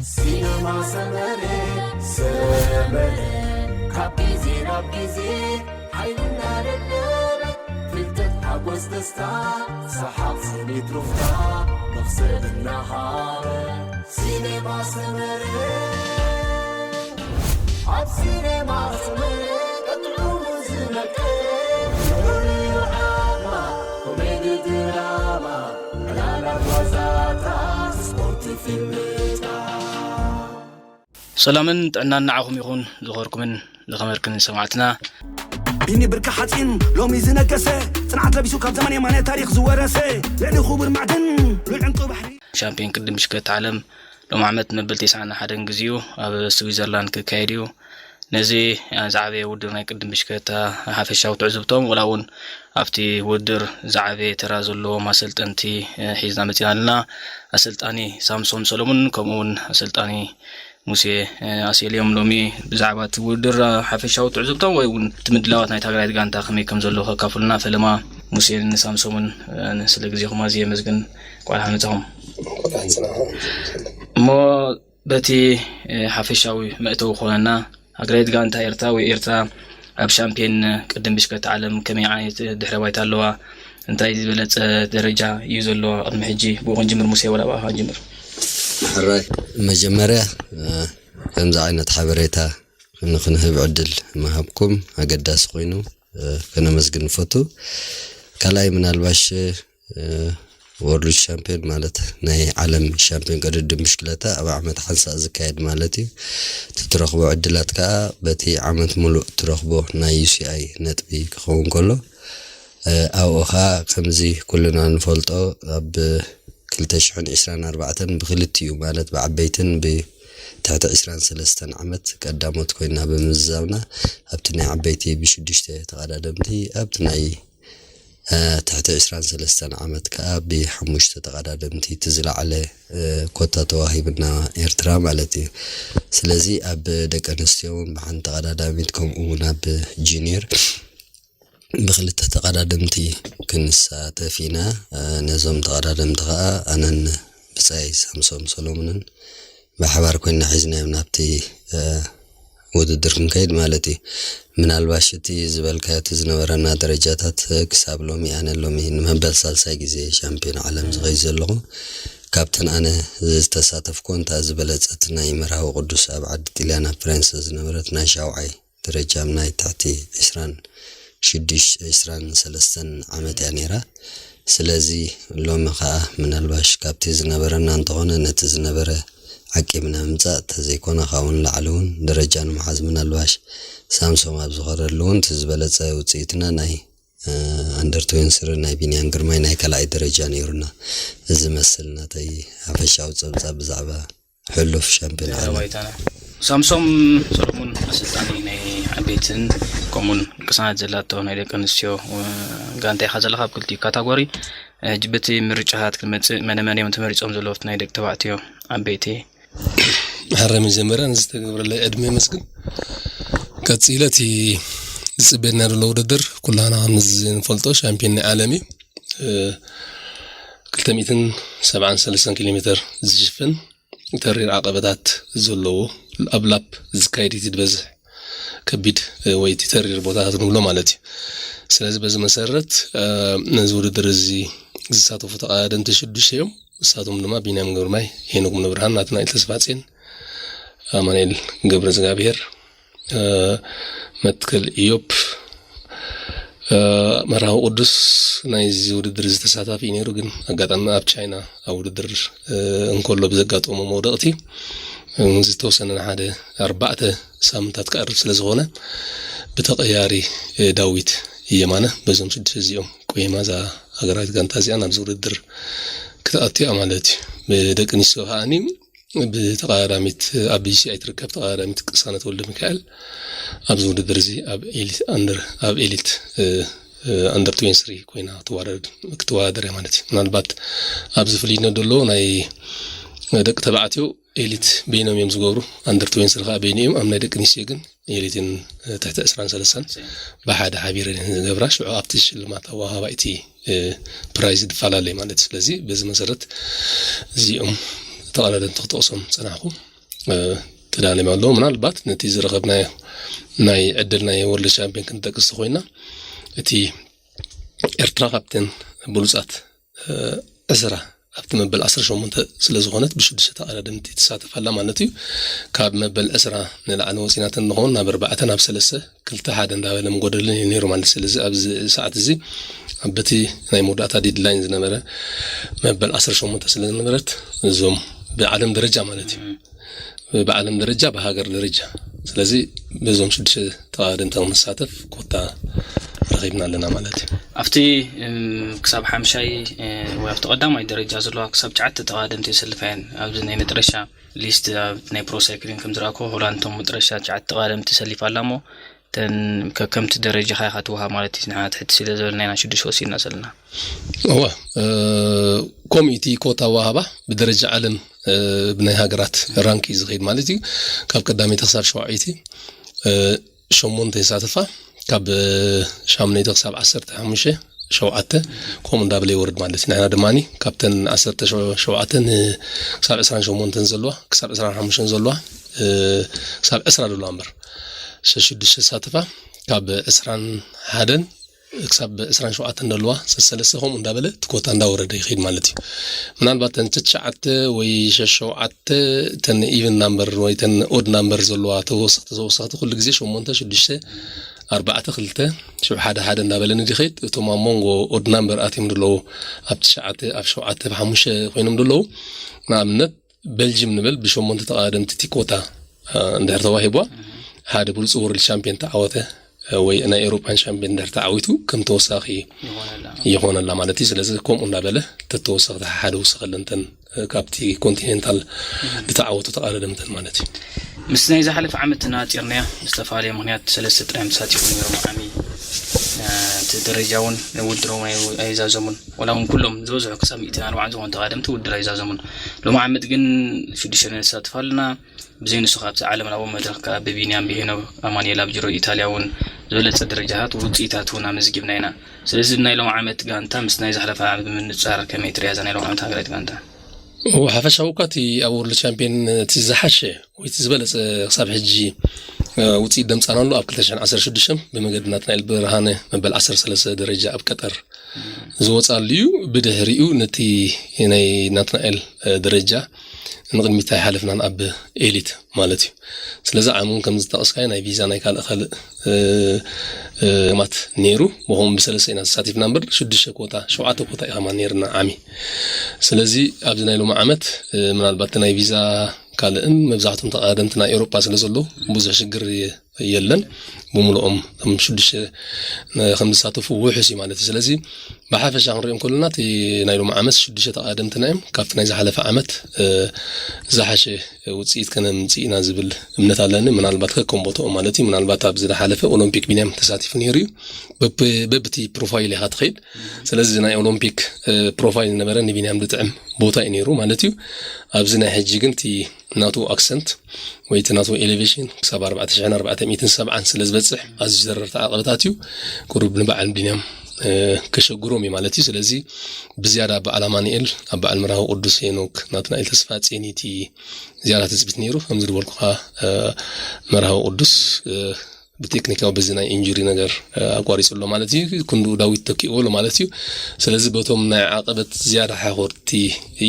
ሲነማ ሰመረ፣ ሰመረ፣ ካብ ግዜ ናብ ግዜ ሓይልና ደደበ፣ ፍልጠት፣ ሓጎስ፣ ደስታ፣ ሰሓቕ፣ ስኒት፣ ሩፍታ፣ መኽሰብ እናሃበ። ሲነማ ሰመረ፣ ኣብ ሲነማ ሰመረ፣ ቀጥዑ ዝመቀረ፣ ፍሉይ ዓማ፣ ኮሜዲ፣ ድራማ፣ ዕላላት፣ ዋዛታት፣ ስፖርት፣ ፊልምታት። ሰላምን ጥዕናን ንዓኹም ይኹን፣ ዝኸርኩምን ዝኸመርክን ሰማዕትና። ቢኒ ብርኪ ሓፂን ሎሚ ዝነገሰ፣ ፅንዓት ለቢሱ ካብ ዘመን የማነ ታሪኽ ዝወረሰ፣ ልዕሊ ክቡር ማዕድን ሉል ዕንቁ ባሕሪ። ሻምፒዮን ቅድድም ብሽክለታ ዓለም ሎም ዓመት መበል ተስዓን ሓደን ግዜኡ ኣብ ስዊዘርላንድ ክካየድ እዩ። ነዚ ዝዓበየ ውድድር ናይ ቅድድም ብሽክለታ ሓፈሻዊ ትዕዝብቶም፣ ወላ እውን ኣብቲ ውድድር ዝዓበየ ተራ ዘለዎም ኣሰልጠንቲ፣ እ፣ ሒዝና መፂና ኣለና። ኣሰልጣኒ ሳምሶም ሰሎሙን፣ ከምኡ እውን ኣሰልጣኒ ሙሴ፣ እ፣ ኣስኤልዮም ሎሚ ብዛዕባ እቲ ውድድር ሓፈሻዊ ትዕዝብቶም ወይ እውን እቲ ምድላዋት ናይቲ ሃገራዊት ጋንታ ከመይ ከም ዘሎ ከካፍሉና ፈለማ ሙሴን ሳምሶምን፣ እ፣ ስለ ግዜኹም ኣዝየ የመስግን። እንኳዕ ደሓን መጻኹም። እሞ በቲ፣ እ፣ ሓፈሻዊ መእተዊ ክኾነና፣ ሃገራዊት ጋንታ ኤርትራ ወይ ኤርትራ ኣብ ሻምፒዮን ቅድድም ብሽክለታ ዓለም ከመይ ዓይነት ድሕረ ባይታ ኣለዋ? እንታይ ዝበለጸ ደረጃ እዩ ዘለዋ ቅድሚ ሕጂ? ብኡ ክንጅምር ሙሴ፣ ወላ ብኣኻ ክንጅምር? ሕራይ። መጀመርያ፣ እ፣ ከምዚ ዓይነት ሓበሬታ ንክንህብ ዕድል ምሃብኩም ኣገዳሲ ኮይኑ፣ እ፣ ከነመስግን ንፈቱ። ካልኣይ፣ ምናልባሽ፣ እ፣ ወርልድ ሻምፒዮን ማለት ናይ ዓለም ሻምፒዮን ቅድድም ብሽክለታ ኣብ ዓመት ሓንሳእ ዝካየድ ማለት እዩ። እቲ ትረኽቦ ዕድላት ከኣ በቲ ዓመት ሙሉእ ትረኽቦ ናይ ዩ ሲ ኣይ ነጥቢ ክኸውን ከሎ፣ እ፣ ኣብኡ ኸኣ ከምዚ ኩልና ንፈልጦ ኣብ ክልተ ሽሕን ዕስራን ኣርባዕተን ብክልቲኡ ማለት ብዓበይትን ብትሕቲ ዕስራን ሰለስተን ዓመት ቀዳሞት ኮይና ብምዝዛምና ኣብቲ ናይ ዓበይቲ ብሽዱሽተ ተቐዳደምቲ ኣብቲ ናይ እ፣ ትሕቲ ዕስራን ሰለስተን ዓመት ከኣ ብሓሙሽተ ተቐዳደምቲ እቲ ዝለዓለ፣ እ፣ ኮታ ተዋሂብና ኤርትራ ማለት እዩ። ስለዚ ኣብ ደቂ ኣንስትዮ እውን ብሓንቲ ተቐዳዳሚት ከምኡ እውን ኣብ ጁኒየር ብክልተ ተቐዳደምቲ ክንሳተፍ ኢና። እ፣ ነዞም ተቐዳደምቲ ከኣ ኣነን ብጻይ ሳምሶም ሰሎሙንን ብሓባር ኮይና ሒዝናዮም ናብቲ፣ እ፣ ውድድር ክንከይድ ማለት እዩ። ምናልባሽ እቲ ዝበልካዮ እቲ ዝነበረና ደረጃታት፣ እ፣ ክሳብ ሎሚ ኣነ ሎሚ ንመበል ሳልሳይ ግዜ ሻምፒዮን ዓለም ዝኸይድ ዘለኹ። ካብተን ኣነ ዝተሳተፍኩ እንታ ዝበለጸት ናይ መርሃዊ ቅዱስ ኣብ ዓዲ ጥልያን ኣብ ፍረንስ ዝነበረት ናይ ሻውዓይ ደረጃ ናይ ትሕቲ ዕስራን ሽዱሽተ ዕስራን ሰለስተን ዓመት እያ ነይራ። ስለዚ ሎሚ ኸኣ ምናልባሽ ካብቲ ዝነበረና እንተኾነ ነቲ ዝነበረ ዓቂብና ምምጻእ እንተዘይኮነ ካብኡ ንላዕሊ እውን ደረጃ ንምሓዝ ምናልባሽ ሳምሶም ኣብ ዝኸደሉ እውን እቲ ዝበለጸ ውጽኢትና ናይ፣ እ፣ ኣንደር ትዌንቲ ስሪ ናይ ቢንያም ግርማይ ናይ ካልኣይ ደረጃ ነይሩና። እዚ መስል ናተይ ሓፈሻዊ ጸብጻብ ብዛዕባ ሕሉፍ ሻምፒዮን ዓለም። ባይታና። ሳምሶም ሰሎሙን ኣሰልጣኒ ናይ ዓበይትን ከምኡን ቅሳነት ዘላቶ ናይ ደቂ ኣንስትዮ፣ እ፣ ጋንታ ኢኻ ዘለኻ ኣብ ክልቲኡ ካታጎሪ። እ፣ ሕጂ በቲ ምርጫታት ክንመጽእ መነ መን እዮም ተመሪጾም ዘለዉ ኣብቲ ናይ ደቂ ተባዕትዮ ዓበይቲ? ሕረ መጀመርያ ንዝተገብረለይ ዕድመ የመስግን። ቀጺለ እቲ ዝጽበየና ዘሎ ውድድር ኩላና ከም ዝንፈልጦ ሻምፒዮን ናይ ዓለም እዩ። እ፣ ክልተ ሚእትን ሰብዓን ሰለስተን ኪሎ ሜትር ዝሽፍን ተሪር ዓቐበታት ዘለዎ ኣብ ላፕ ዝካየድ እቲ ዝበዝሕ ከቢድ፣ እ፣ ወይ እቲ ተሪር ቦታታት ንብሎ ማለት እዩ። ስለዚ በዚ መሰረት፣ እ፣ ነዚ ውድድር እዚ ዝሳተፉ ተቐዳደምቲ ሽዱሽተ እዮም። ንሳቶም ድማ ቢንያም ገብረማይ፣ ሄኖክ ሙሉብርሃን፣ ናትናኤል ተስፋጼን፣ ኣማኑኤል ገብረ እግዚኣብሔር፣ እ፣ መትከል ኢዮብ፣ እ፣ መርሃዊ ቅዱስ ናይዚ ውድድር እዚ ተሳታፊ እዩ ነይሩ። ግን ኣጋጣሚ ኣብ ቻይና ኣብ ውድድር፣ እ፣ እንከሎ ብዘጋጠሞ መውደቕቲ፣ እ፣ ዝተወሰነ ንሓደ ኣርባዕተ ሳምንታት ክቐርብ ስለ ዝኾነ ብተቐያሪ፣ እ፣ ዳዊት የማነ በዞም ሽዱሽተ እዚኦም ቆይማ እዛ ሃገራዊት ጋንታ እዚኣ ናብዚ ውድድር ክትኣቱ እያ ማለት እዩ። ብደቂ ኣንስትዮ ከዓኒ ብተቐዳዳሚት ኣብ ቢ ሲ ኣይትርከብ ተቐዳዳሚት ቅሳነት ወልደ ሚካኤል ኣብዚ ውድድር እዚ ኣብ ኤሊት ኣንደር፣ ኣብ ኤሊት፣ እ፣ እ፣ ኣንደር ትዌንቲ ስሪ ኮይና ክትወዳደር፣ ክትወዳደር እያ ማለት እዩ። ምናልባት ኣብዚ ፍልይነት ዘሎ ናይ ደቂ ተባዕትዮ ኤሊት በይኖም እዮም ዝገብሩ፣ ኣንደር ትዌንቲ ስሪ ከዓ በይኑ እዮም። ኣብ ናይ ደቂ ኣንስትዮ ግን ኤሊትን፣ እ፣ ትሕቲ ዕስራን ሰለስተን ብሓደ ሓቢረን እየን ዝገብራ። ሽዑ ኣብቲ ሽልማት ኣወሃባይቲ፣ እ፣ ፕራይዝ ዝፈላለ ማለት እዩ። ስለዚ በዚ መሰረት እዚኦም ተቐዳደምቲ ክጠቕሶም ዝጸናሕኩ። ተዳልዮም ኣለዉ። ምናልባት ነቲ ዝረኸብናዮ ናይ ዕድል ናይ ወርልድ ቻምፒዮን ክንጠቅስ ተኾይና፣ እቲ ኤርትራ ካብተን ብሉጻት ዕስራ ኣብቲ መበል ዓሰርተ ሸሞንተ ስለ ዝኾነት ብሽዱሽተ ተቐዳደምቲ ትሳተፍ ኣላ ማለት እዩ። ካብ መበል ዕስራ ንላዕሊ ወፂናተን ንኸውን ናብ ኣርባዕተ ናብ ሰለስተ ክልተ ሓደ እንዳበለ ምጎደልን እዩ ነይሩ ማለት። ስለዚ ኣብዚ ሰዓት እዚ ኣብቲ ናይ መወዳእታ ዲድላይን ዝነበረ መበል ዓሰርተ ሸሞንተ ስለ ዝነበረት እዞም ብዓለም ደረጃ ማለት እዩ ብዓለም ደረጃ ብሃገር ደረጃ ስለዚ በዞም ሽዱሽተ ተቐዳደምቲ ክንሳተፍ ኮታ ረኺብና ኣለና ማለት እዩ። ኣብቲ ክሳብ ሓምሻይ ወይ ኣብቲ ቀዳማይ ደረጃ ዘለዋ ክሳብ ትሽዓተ ተቐዳደምቲ የሰልፋ እየን። ኣብዚ ናይ መጥረሻ ሊስት ኣብ ናይ ፕሮ ሳይክሊን ከም ዝረኣኮ ሆላንድ ቶም መጥረሻ ትሽዓተ ተቐዳደምቲ ሰሊፋ ኣላ እሞ ተን ከከምቲ ደረጃኻ ኢኻ ትወሃብ ማለት እዩ። ንሕና ትሕቲ ስለ ዝበልና ኢና ሽዱሽተ ወሲድና ዘለና። እዋ ከምኡ እቲ ኮታ ዋሃባ ብደረጃ ዓለም ብናይ ሃገራት ራንክ እዩ ዝኸይድ ማለት እዩ። ካብ ቀዳመይቲ ክሳብ ሸውዓይቲ ሸሞንተ ይሳተፋ፣ ካብ ሻምነይቲ ክሳብ ዓሰርተ ሓሙሽተ ሸውዓተ ከምኡ እንዳበለ ይወርድ ማለት እዩ። ንሕና ድማ ካብተን ዓሰርተ ሸውዓተ ክሳብ ዕስራን ሸሞንተን ዘለዋ ክሳብ ዕስራን ሓሙሽተን ዘለዋ ክሳብ ዕስራ ዘለዋ እምበር ሽዱሽተ ይሳተፋ፣ ካብ ዕስራን ሓደን ክሳብ ዕስራን ሸውዓተን ዘለዋ ሰሰለስተ ከምኡ እንዳበለ እቲ ኮታ እንዳወረደ ይኸይድ ማለት እዩ። ምናልባት ተን ትሽዓተ ወይ ሸሸውዓተ ተን ኢቨን ናምበር ወይ ተን ኦድ ናምበር ዘለዋ ተወሰኽቲ ተወሰኽቲ ኩሉ ግዜ ሸሞንተ ሽዱሽተ ኣርባዕተ ክልተ ሽብ ሓደ ሓደ እንዳበለ ንድኸይድ እቶም ኣብ መንጎ ኦድ ናምበር ኣትዮም ዘለዉ ኣብ ትሽዓተ ኣብ ሸውዓተ ኣብ ሓሙሽተ ኮይኖም ዘለዉ ንኣብነት በልጅም ንብል ብሸሞንተ ተቐዳደምቲ እቲ ኮታ እንድሕር ተዋሂቧ ሓደ ብሉፅ ወርልድ ቻምፒዮን ተዓወተ ወይ ናይ ኤሮፓን ሻምፒዮን እንድሕር ተዓዊቱ ከም ተወሳኺ ይኾነላ ማለት እዩ። ስለዚ ከምኡ እናበለ ተተወሰኽቲ ሓደ ውስኸለንተን ካብቲ ኮንቲኔንታል ዝተዓወቱ ተቐዳደምተን ማለት እዩ። ምስ ናይ ዝሓለፈ ዓመት እናፂርናያ ብዝተፈላለየ ምክንያት ሰለስተ ጥራዮም ተሳቲፎም ነይሮም ዓሚ እቲ ደረጃ እውን ውድድሮም ኣይዛዘሙን። ዋላ እውን ኩሎም ዝበዝሑ ክሳብ ሚእትን ኣርባዓን ዝኾኑ ተቐዳደምቲ ውድድር ኣይዛዘሙን። ሎም ዓመት ግን ሽዱሽተ ነሳትፍ ኣለና። ብዘይ ንሱ ካብቲ ዓለምናዊ መድረኽ ከዓ ብቢንያም ብሄኖክ ኣማኑኤል ኣብ ጅሮ ኢታልያ እውን ዝበለፀ ደረጃታት ውፅኢታት እውን ኣመዝጊብና ኢና። ስለዚ ናይ ሎም ዓመት ጋንታ ምስ ናይ ዝሓለፈ ዓመት ብምንፃር ከመይ ትሪያ እዛ ናይ ሎም ዓመት ሃገራዊት ጋንታ? ሓፈሻዊ እኳ እቲ ኣብ ወርልድ ቻምፒዮን እቲ ዝሓሸ ወይ እቲ ዝበለፀ ክሳብ ሕጂ ውፅኢት ደምፃናሉ ኣብ ክልተ ሽሕን ዓሰርተ ሽዱሽተን ብመገዲ ናትናኤል ብርሃነ መበል ዓሰርተ ሰለስተ ደረጃ ኣብ ቀጠር ዝወፃሉ እዩ። ብድሕሪኡ ነቲ ናይ ናትናኤል ደረጃ ንቕድሚት ኣይሓለፍናን ኣብ ኤሊት ማለት እዩ። ስለዚ ዓም እውን ከም ዝጠቐስካዮ ናይ ቪዛ ናይ ካልእ ካልእ ማት ነይሩ ብኸምኡ ብሰለስተ ኢና ተሳቲፍና እምበር ሽዱሽተ ኮታ ሸውዓተ ኮታ እዩ ከማን ነይርና ዓሚ። ስለዚ ኣብዚ ናይ ሎሚ ዓመት ምናልባት ናይ ቪዛ ካልእን መብዛሕቶም ተቐዳደምቲ ናይ ኤውሮጳ ስለ ዘለዉ ብዙሕ ሽግር የለን። ብምልኦም እቶም ሽዱሽተ ከም ዝሳተፉ ውሑስ እዩ ማለት እዩ። ስለዚ ብሓፈሻ ክንሪኦም ከለና እቲ ናይ ሎሚ ዓመት ሽዱሽተ ተቐዳደምትና እዮም ካብቲ ናይ ዝሓለፈ ዓመት ዝሓሸ ውፅኢት ከነምፅእ ኢና ዝብል እምነት ኣለኒ። ምናልባት ከከም ቦትኦም ማለት እዩ። ምናልባት ኣብዚ ዝሓለፈ ኦሎምፒክ ቢንያም ተሳቲፉ ነይሩ እዩ። በብቲ ፕሮፋይል ኢኻ ትኸይድ። ስለዚ ናይ ኦሎምፒክ ፕሮፋይል ዝነበረ ንቢንያም ዝጥዕም ቦታ እዩ ነይሩ ማለት እዩ። ኣብዚ ናይ ሕጂ ግን እቲ ናቱ ኣክሰንት ወይ እቲ ናቱ ኤሌቬሽን ክሳብ ኣርባዕተ ሽሕን ኣርባዕተ ሚእትን ሰብዓን ስለ ዝበፅሕ ኣዝዩ ዘረርቲ ዓቐበታት እዩ። ቁሩብ ንበዓል ቢንያም ከሸግሮም እዩ ማለት እዩ። ስለዚ ብዝያዳ ኣብ በዓል ኣማኑኤል ኣብ በዓል መርሃዊ ቅዱስ ሄኖክ ናትናኤል ተስፋ ጼኒቲ ዝያዳ ትፅቢት ነይሩ። ከምዚ ዝበልኩኻ መርሃዊ ቅዱስ ብቴክኒካዊ በዚ ናይ ኢንጁሪ ነገር ኣቋሪፁ ኣሎ ማለት እዩ። ክንድኡ ዳዊት ተኪእዎ ኣሎ ማለት እዩ። ስለዚ በቶም ናይ ዓቐበት ዝያዳ ሓኾርቲ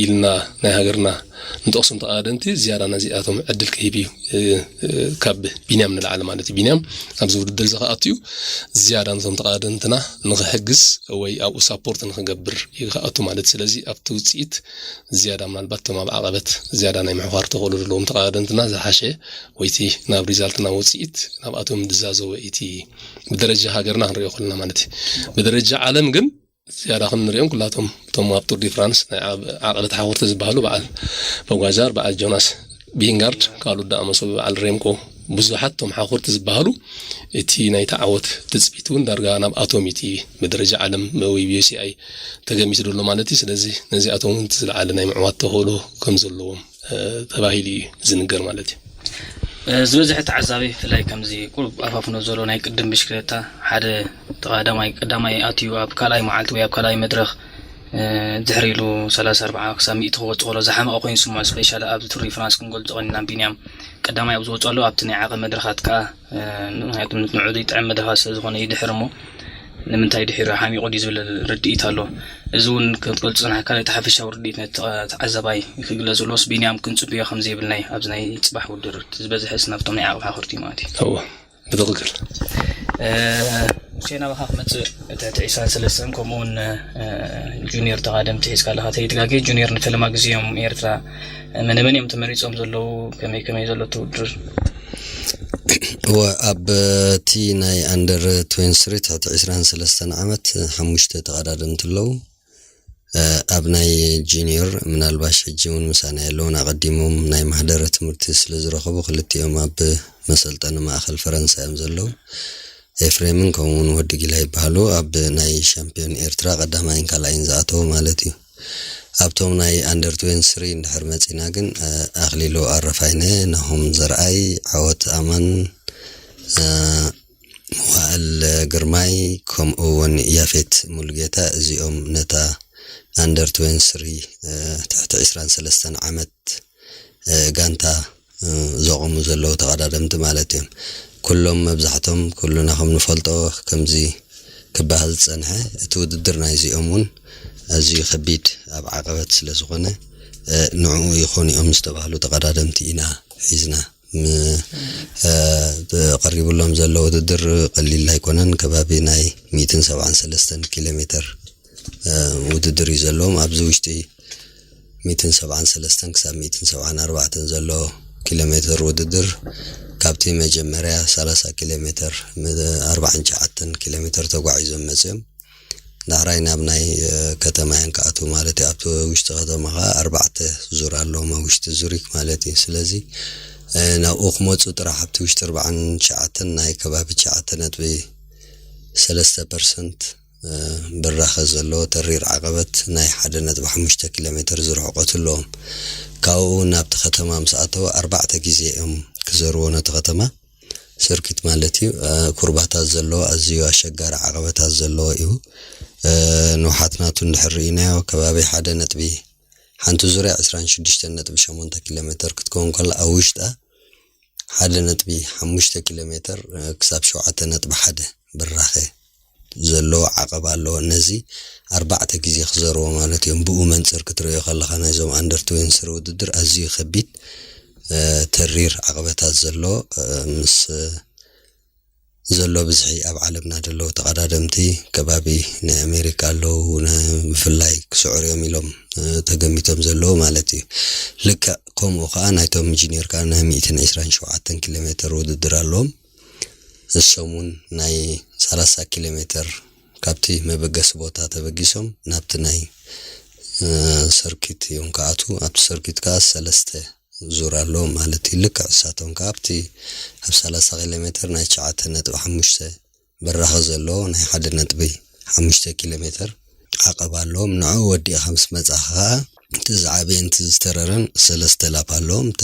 ኢልና ናይ ሃገርና ንጠቕሶም ተቐዳደምቲ ዝያዳ ነዚኣቶም ዕድል ክህብ እዩ ካብ ቢንያም ንላዕሊ ማለት እዩ። ቢንያም ኣብዚ ውድድር እዚ ክኣቱ እዩ ዝያዳ ነቶም ተቐዳደምትና ንኽሕግዝ ወይ ኣብኡ ሳፖርት ንኽገብር እዩ ክኣቱ ማለት እዩ። ስለዚ ኣብቲ ውፅኢት ዝያዳ ምናልባት እቶም ኣብ ዓቐበት ዝያዳ ናይ ምሕዃር ተኽእሎ ዘለዎም ተቐዳደምትና ዝሓሸ ወይቲ ናብ ሪዛልት ናብ ውፅኢት ናብኣቶም ዝዛዘወ እቲ ብደረጃ ሃገርና ክንሪኦ ከለና ማለት እዩ። ብደረጃ ዓለም ግን ዝያዳ ከም ንሪኦም ኩላቶም እቶም ኣብ ቱር ዲ ፍራንስ ናይ ዓቐበት ሓኾርቲ ዝበሃሉ በዓል ፖጋዛር በዓል ጆናስ ቢንጋርድ ካልኦት ዳኣመሰሉ በዓል ሬምኮ ብዙሓት እቶም ሓኾርቲ ዝበሃሉ እቲ ናይ ተዓወት ትፅቢት እውን ዳርጋ ናብ ኣቶም እቲ ብደረጃ ዓለም ወይ ቢዩሲኣይ ተገሚቱ ዘሎ ማለት እዩ። ስለዚ ነዚኣቶም እውን ዝለዓለ ናይ ምዕዋት ተኽእሎ ከም ዘለዎም ተባሂሉ እዩ ዝንገር ማለት እዩ። ዝበዝሐ ተዓዛቢ ብፍላይ ከምዚ ቁሩብ ኣፋፍኖ ዘሎ ናይ ቅድም ብሽክለታ ሓደ ተቐዳማይ ቀዳማይ ኣትዩ ኣብ ካልኣይ መዓልቲ ወይ ኣብ ካልኣይ መድረኽ ድሕሪ ኢሉ ሰላሳ ኣርባዓ ክሳብ ሚእቲ ክወጽእ ከሎ ዝሓመቐ ኮይኑ ዝስምዖ፣ ስፔሻሊ ኣብዚ ቱር ዲ ፍራንስ ክንገልጾ ቀኒና ቢንያም ቀዳማይ ኣብ ዝወጸሉ ኣብቲ ናይ ዓቐብ መድረኻት ከኣ ምክንያቱ ንዑ ዘይጥዕም መድረኻት ስለ ዝኾነ እዩ ድሕር እሞ ንምንታይ ድሒሩ ሓሚቑ ድዩ ዝብል ርድኢት ኣሎ። እዚ እውን ክትገልጾ ዝጸናሕካ እቲ ሓፈሻዊ ርድኢት ነቲ ተዓዛባይ ክግለጽ ዝብሎስ ቢንያም ክንጽብዮ ከም ዘይብልናይ ኣብዚ ናይ ጽባሕ ውድድር ዝበዝሐስ ናብቶም ናይ ዓቕብ ሓኸርቲ ማለት እዩ። ብትኽክል። ሙሴ ናባኻ ክመፅእ ትሕቲ ዒስራን ሰለስተን ከምኡ እውን ጁኒየር ተቓደምቲ ሒዝካ ኣለኻ ተይትጋጌ። ጁኒየር ንፈለማ ግዜ እዮም ኤርትራ መነ መን እዮም ተመሪፆም ዘለዉ? ከመይ ከመይ ዘሎ ትውድር? እወ፣ ኣብ እቲ ናይ ኣንደር ትዌንቲ ስሪ ትሕቲ ዒስራን ሰለስተን ዓመት ሓሙሽተ ተቐዳደምቲ ኣለዉ። ኣብ ናይ ጂኒዮር ምናልባሽ ሕጂ እውን ምሳና የለውን ኣቐዲሞም ናይ ማህደረ ትምህርቲ ስለ ዝረኸቡ ክልቲኦም ኣብ መሰልጠኒ ማእኸል ፈረንሳ እዮም ዘለዉ። ኤፍሬምን ከምኡ እውን ወዲ ጊላ ይበሃሉ። ኣብ ናይ ሻምፒዮን ኤርትራ ቀዳማይን ካልኣይን ዝኣተው ማለት እዩ። ኣብቶም ናይ ኣንደር ትዌንቲ ስሪ እንድሕር መፂና ግን ኣኽሊሉ ኣረፋይነ፣ ናሆም ዘርኣይ፣ ዓወት ኣማን፣ መዋእል ግርማይ ከምኡ እውን ያፌት ሙሉጌታ እዚኦም ነታ ኣንደር ትዌንቲ ስሪ ትሕቲ ዒስራን ሰለስተን ዓመት ጋንታ ዘቑሙ ዘለዉ ተቐዳደምቲ ማለት እዮም። ኩሎም መብዛሕቶም ኩሉና ከም ንፈልጦ ከምዚ ክበሃል ዝጸንሐ እቲ ውድድር ናይዚኦም እውን ኣዝዩ ከቢድ ኣብ ዓቐበት ስለ ዝኾነ ንዕኡ ይኾኑ እዮም ዝተባህሉ ተቐዳደምቲ ኢና ሒዝና። ቀሪቡሎም ዘሎ ውድድር ቀሊል ኣይኮነን። ከባቢ ናይ ሚእትን ሰብዓን ሰለስተን ኪሎ ሜትር ውድድር እዩ ዘለዎም። ኣብዚ ውሽጢ ሚእትን ሰብዓን ሰለስተን ክሳብ ሚእትን ሰብዓን ኣርባዕተን ዘሎ ኪሎ ሜትር ውድድር ካብቲ መጀመርያ ሰላሳ ኪሎ ሜትር ኣርባዓን ትሽዓተን ኪሎ ሜትር ተጓዒዞም መፅዮም ዳሕራይ ናብ ናይ ከተማ እዮም ክኣትዉ ማለት እዩ። ኣብቲ ውሽጢ ከተማ ከዓ ኣርባዕተ ዙር ኣለዎም ኣብ ውሽጢ ዙሪክ ማለት እዩ። ስለዚ ናብኡ ክመፁ ጥራሕ ኣብቲ ውሽጢ ኣርባዓን ትሽዓተን ናይ ከባቢ ትሽዓተ ነጥቢ ሰለስተ ፐርሰንት ብራኸ ዘለዎ ተሪር ዓቐበት ናይ ሓደ ነጥቢ ሓሙሽተ ኪሎ ሜትር ዝርሕቆት ኣለዎም። ካብኡ ናብቲ ከተማ ምስ ኣተዉ ኣርባዕተ ግዜ እዮም ክዘርዎ ነቲ ከተማ። ስርኪት ማለት እዩ። ኩርባታት ዘለዎ ኣዝዩ ኣሸጋሪ ዓቐበታት ዘለዎ እዩ። ንውሓት ናቱ እንድሕር ርኢናዮ ከባቢ ሓደ ነጥቢ ሓንቲ ዙርያ ዕስራን ሽዱሽተን ነጥቢ ሸሞንተ ኪሎ ሜትር ክትከውን ከላ ኣብ ውሽጣ ሓደ ነጥቢ ሓሙሽተ ኪሎ ሜትር ክሳብ ሸውዓተ ነጥቢ ሓደ ብራኸ ዘለዎ ዓቐብ ኣለዎ። ነዚ ኣርባዕተ ግዜ ክዘርዎ ማለት እዮም። ብኡ መንፅር ክትርእዮ ከለኻ ናይዞም ኣንደር ትዌንቲ ስሪ ውድድር ኣዝዩ ከቢድ ተሪር ዓቐበታት ዘሎ ምስ ዘሎ ብዝሒ ኣብ ዓለምና ዘለዉ ተቐዳደምቲ ከባቢ ናይ ኣሜሪካ ኣለዉ። ብፍላይ ክስዕሩ እዮም ኢሎም ተገሚቶም ዘለዉ ማለት እዩ። ልክዕ ከምኡ ከዓ ናይቶም ኢንጂኒር ከዓ ናይ ሚእትን ዕስራን ሸውዓተን ኪሎ ሜትር ውድድር ኣለዎም። እሶም እውን ናይ ሰላሳ ኪሎ ሜትር ካብቲ መበገሲ ቦታ ተበጊሶም ናብቲ ናይ ሰርኪት እዮም ክኣትዉ። ኣብቲ ሰርኪት ከዓ ሰለስተ ዙር ኣለዎም ማለት እዩ። ልክዕ እሳቶም ከዓ ኣብቲ ኣብ ሰላሳ ኪሎ ሜትር ናይ ትሽዓተ ነጥቢ ሓሙሽተ ብራኸ ዘለዎ ናይ ሓደ ነጥቢ ሓሙሽተ ኪሎ ሜትር ዓቐብ ኣለዎም። ንዕኡ ወዲእኻ ምስ መጻኻ ከዓ እቲ ዝዓበየን እቲ ዝተረረን ሰለስተ ላፕ ኣለዎም። እቲ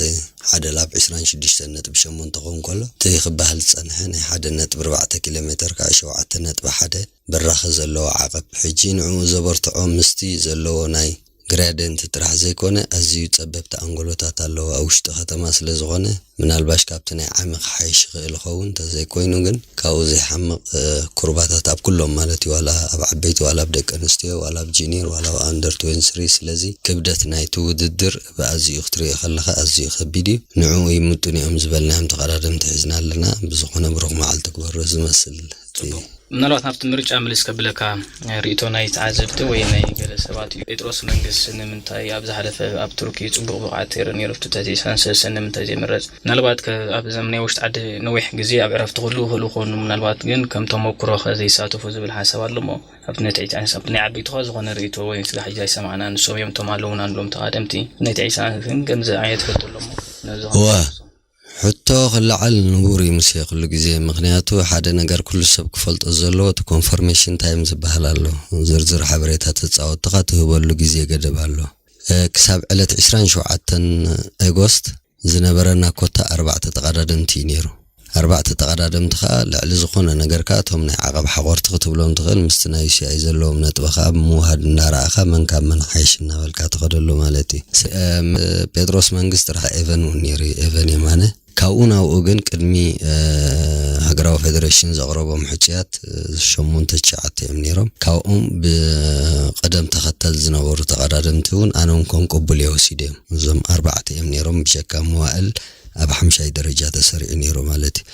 ሓደ ላፕ ዕስራን ሽዱሽተን ነጥቢ ሸሞንተ ክኸውን ከሎ እቲ ክበሃል ዝጸንሐ ናይ ሓደ ነጥቢ ኣርባዕተ ኪሎ ሜትር ከዓ ሸውዓተ ነጥቢ ሓደ ብራኸ ዘለዎ ዓቐብ። ሕጂ ንዕኡ ዘበርትዖ ምስቲ ዘለዎ ናይ ግራድየንት ጥራሕ ዘይኮነ ኣዝዩ ጸበብቲ ኣንጎሎታት ኣለዎ ኣብ ውሽጢ ከተማ ስለ ዝኾነ ምናልባሽ ካብቲ ናይ ዓሚ ክሓይሽ ይኽእል ይኸውን እንተዘይኮይኑ ግን ካብኡ ዘይሓምቕ ኩርባታት ኣብ ኩሎም ማለት እዩ ዋላ ኣብ ዓበይቲ ዋላ ኣብ ደቂ ኣንስትዮ ዋላ ኣብ ጂኒር ዋላ ኣብ ኣንደር ትዌንቲ ስሪ ስለዚ ክብደት ናይቲ ውድድር ብኣዝዩ ክትሪኦ ከለኻ ኣዝዩ ከቢድ እዩ ንዕኡ ይምጥኑ እዮም ዝበልናዮም ተቐዳደምቲ ሒዝና ኣለና ብዝኾነ ብሩኽ መዓልቲ ክበሮ ዝመስል እቲ ምናልባት ናብቲ ምርጫ ምልስ ከብለካ ርእቶ ናይ ተዓዘብቲ ወይ ናይ ገለ ሰባት እዩ። ጴጥሮስ መንግስ ንምንታይ ኣብ ዝሓለፈ ኣብ ቱርኪ ጽቡቕ ብቕዓት ተይሩ ነይሩ? ኣብቲ ትሕቲ ዕስራን ሰለስተን ንምንታይ ዘይምረጽ? ምናልባት ከ ኣብ ዘም ናይ ውሽጢ ዓዲ ነዊሕ ግዜ ኣብ ዕረፍቲ ክህሉ ይኽእሉ ይኾኑ። ምናልባት ግን ከም ተመኩሮ ከ ዘይሳተፉ ዝብል ሓሳብ ኣሎ እሞ ኣብቲ ናይ ትሕቲ ዕስራን ኣብቲ ናይ ዓበይቲ ከ ዝኾነ ርእቶ ወይ ስጋ ሕጂ ኣይሰማዕናን። ንሶም እዮም እቶም ኣለዉና ንብሎም ተቓደምቲ። ናይ ትሕቲ ዕስራን ግን ከምዚ ዓይነት ሕቶ ኣሎ እሞ ነዚ እዋ። ከምዚ ሕቶ ክለዓል ንቡር እዩ ሙሴ ኩሉ ግዜ፣ ምኽንያቱ ሓደ ነገር ኩሉ ሰብ ክፈልጦ ዘለዎ እቲ ኮንፈርሜሽን ታይም ዝበሃል ኣሎ። ዝርዝር ሓበሬታ ተጻወትኻ ትህበሉ ግዜ ገደብ ኣሎ። ክሳብ ዕለት ዕስራን ሸውዓተን ኦጎስት ዝነበረና ኮታ ኣርባዕተ ተቐዳደምቲ እዩ ነይሩ። ኣርባዕተ ተቐዳደምቲ ከኣ ልዕሊ ዝኾነ ነገር ከኣ እቶም ናይ ዓቐብ ሓቖርቲ ክትብሎም ትኽእል፣ ምስቲ ናይ ዩሲኣይ ዘለዎም ነጥቢ ከኣ ብምውሃድ እንዳረኣኻ መን ካብ መን ሓይሽ እናበልካ ትኸደሉ ማለት እዩ። ስ- እም፣ ጴጥሮስ መንግስት ጥራሕ ኤቨን እውን ነይሩ እዩ፣ ኤቨን የማነ። ካብኡ ናብኡ ግን ቅድሚ ሃገራዊ ፌደሬሽን ዘቕረቦም ሕጹያት ሸሞንተ ትሽዓተ እዮም ነይሮም። ካብኦም ብቐደም ተኸተል ዝነበሩ ተቐዳደምቲ እውን ኣነ እውን ከም ቅቡል እየ ወሲደ እዮም። እዞም ኣርባዕተ እዮም ነይሮም፣ ብጀካ መዋእል ኣብ ሓምሻይ ደረጃ ተሰሪዑ ነይሩ ማለት እዩ።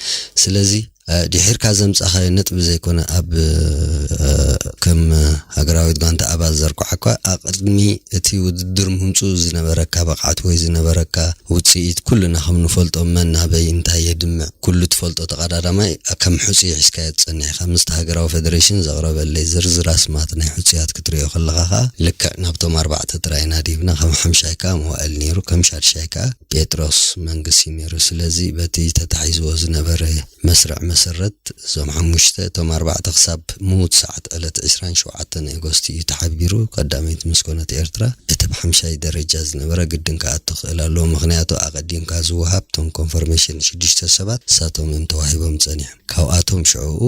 ስለዚ ድሒርካ ዘምጻኻዮ ነጥቢ ዘይኮነ፣ ኣብ ከም ሃገራዊት ጋንታ ኣባል ዘርኳዕ እኳ ኣቕድሚ እቲ ውድድር ምምፅኡ ዝነበረካ ብቕዓት ወይ ዝነበረካ ውፅኢት ኩልና ከም ንፈልጦ፣ መን ናበይ እንታይ የድምዕ ኩሉ ትፈልጦ ተቐዳዳማይ ከም ሕፁይ ሒዝካዮ ትፀንሕ ኢኻ። ምስቲ ሃገራዊ ፌደሬሽን ዘቕረበለይ ዝርዝር ኣስማት ናይ ሕፁያት ክትሪኦ ከለኻ ከዓ ልክዕ ናብቶም ኣርባዕተ ጥራይ ኢና ዲብና። ከም ሓምሻይ ከዓ መዋእል ነይሩ፣ ከም ሻድሻይ ከዓ ጴጥሮስ መንግስቲ ነይሩ። ስለዚ በቲ ተታሒዝዎ ዝነበረ መስርዕ መሰረት እዞም ሓሙሽተ፣ እቶም ኣርባዕተ ክሳብ ምዉት ሰዓት ዕለት ዕስራን ሸውዓተን ኦገስት እዩ ተሓቢሩ። ቀዳመይቲ ምስ ኮነት ኤርትራ እቲ ብሓምሻይ ደረጃ ዝነበረ ግድን ክኣቱ ክእል ኣለዎ። ምኽንያቱ ኣቐዲምካ ዝወሃብ እቶም ኮንፈርሜሽን ሽዱሽተ ሰባት እሳቶም እዮም ተዋሂቦም ጸኒሖም። ካብኣቶም ሽዕኡ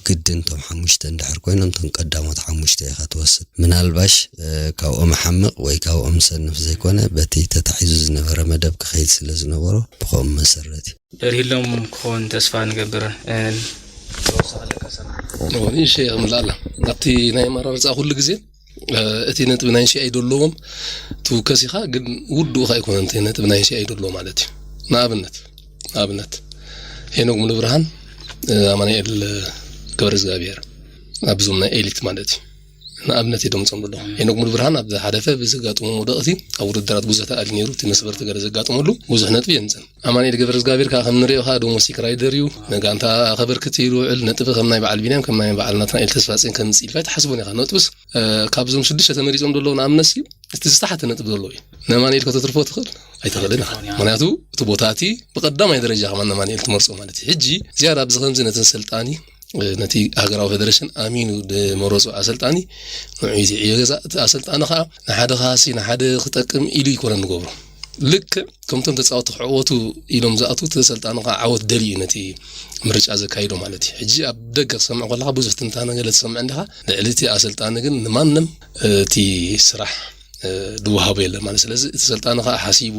ግድን እቶም ሓሙሽተ እንድሕር ኮይኖም እቶም ቀዳሞት ሓሙሽተ ኢኻ ትወስድ። ምናልባሽ ካብኦም ሓምቕ ወይ ካብኦም ሰንፍ ዘይኮነ በቲ ተታሒዙ ዝነበረ መደብ ክኸይድ ስለ ዝነበሮ ብኸምኡ መሰረት እዩ። ደርሂሎም ክኸውን ተስፋ ንገብር። ተወሳኺ ኣለካ ሰላም። ንእሽተይ ከምላ ኣላ ኣብቲ ናይ ኣመራርፃ ኩሉ ግዜ እቲ ነጥቢ ናይ ንሽኣይ ደለዎም ትውከስ ኢኻ፣ ግን ውዱእ ካ ኣይኮነን እቲ ነጥቢ ናይ ንሽኣይ ደለዎ ማለት እዩ። ንኣብነት ንኣብነት ሄኖክ ሙሉብርሃን ኣማኑኤል ገብረ እግዚኣብሔር ኣብዞም ናይ ኤሊት ማለት እዩ። ንኣብነት እየ ደምፆም ደለኹ። ሄኖክ ሙሉብርሃን ኣብ ዝሓለፈ ብዘጋጥሞ መውደቕቲ ኣብ ውድድራት ብዙሕ ተኣሊ ነይሩ። እቲ መስበርቲ ገለ ዘጋጥመሉ ብዙሕ ነጥቢ የምፅን። ኣማኑኤል ገብረ እግዚኣብሔር ከዓ ከም ንሪኦ ከዓ ዶሞስቲክ ራይደር እዩ። ንጋንታ ከበርክት ኢሉ ውዕል ነጥቢ ከም ናይ በዓል ቢንያም ከም ናይ በዓል ናትናኤል ተስፋፅን ከምፅእ ኢልካ ኣይትሓስቦን ኢኻ። ነጥብስ ካብዞም ሽዱሽተ ተመሪፆም ዘለዉ ንኣብነት ሲ እቲ ዝተሓተ ነጥቢ ዘለዎ እዩ። ነማንኤል ከተትርፎ ትኽእል ኣይትኽእልን ኢኻ። ምክንያቱ እቲ ቦታ እቲ ብቀዳማይ ደረጃ ከማን ነማንኤል ትመርፆ ማለት እዩ። ሕጂ ዝያዳ ኣብዚ ከምዚ ነቲ ሰልጣኒ ነቲ ሃገራዊ ፌደሬሽን ኣሚኑ ዝመረፁ ኣሰልጣኒ ንዑ እዩ ዝዕዮ ገዛ። እቲ ኣሰልጣኒ ከዓ ንሓደ ካሲ ንሓደ ክጠቅም ኢሉ ይኮነ ንገብሮ። ልክዕ ከምቶም ተፃወቲ ክዕወቱ ኢሎም ዝኣትዉ እቲ ሰልጣኒ ከዓ ዓወት ደልዩ እዩ ነቲ ምርጫ ዘካይዶ ማለት እዩ። ሕጂ ኣብ ደገ ክሰምዕ ከለካ ብዙሕ ትንታነ ገለ ትሰምዕ እንዲኻ። ልዕሊ እቲ ኣሰልጣኒ ግን ንማንም እቲ ስራሕ ዝወሃቦ የለን ማለት። ስለዚ እቲ ሰልጣኒ ከዓ ሓሲቡ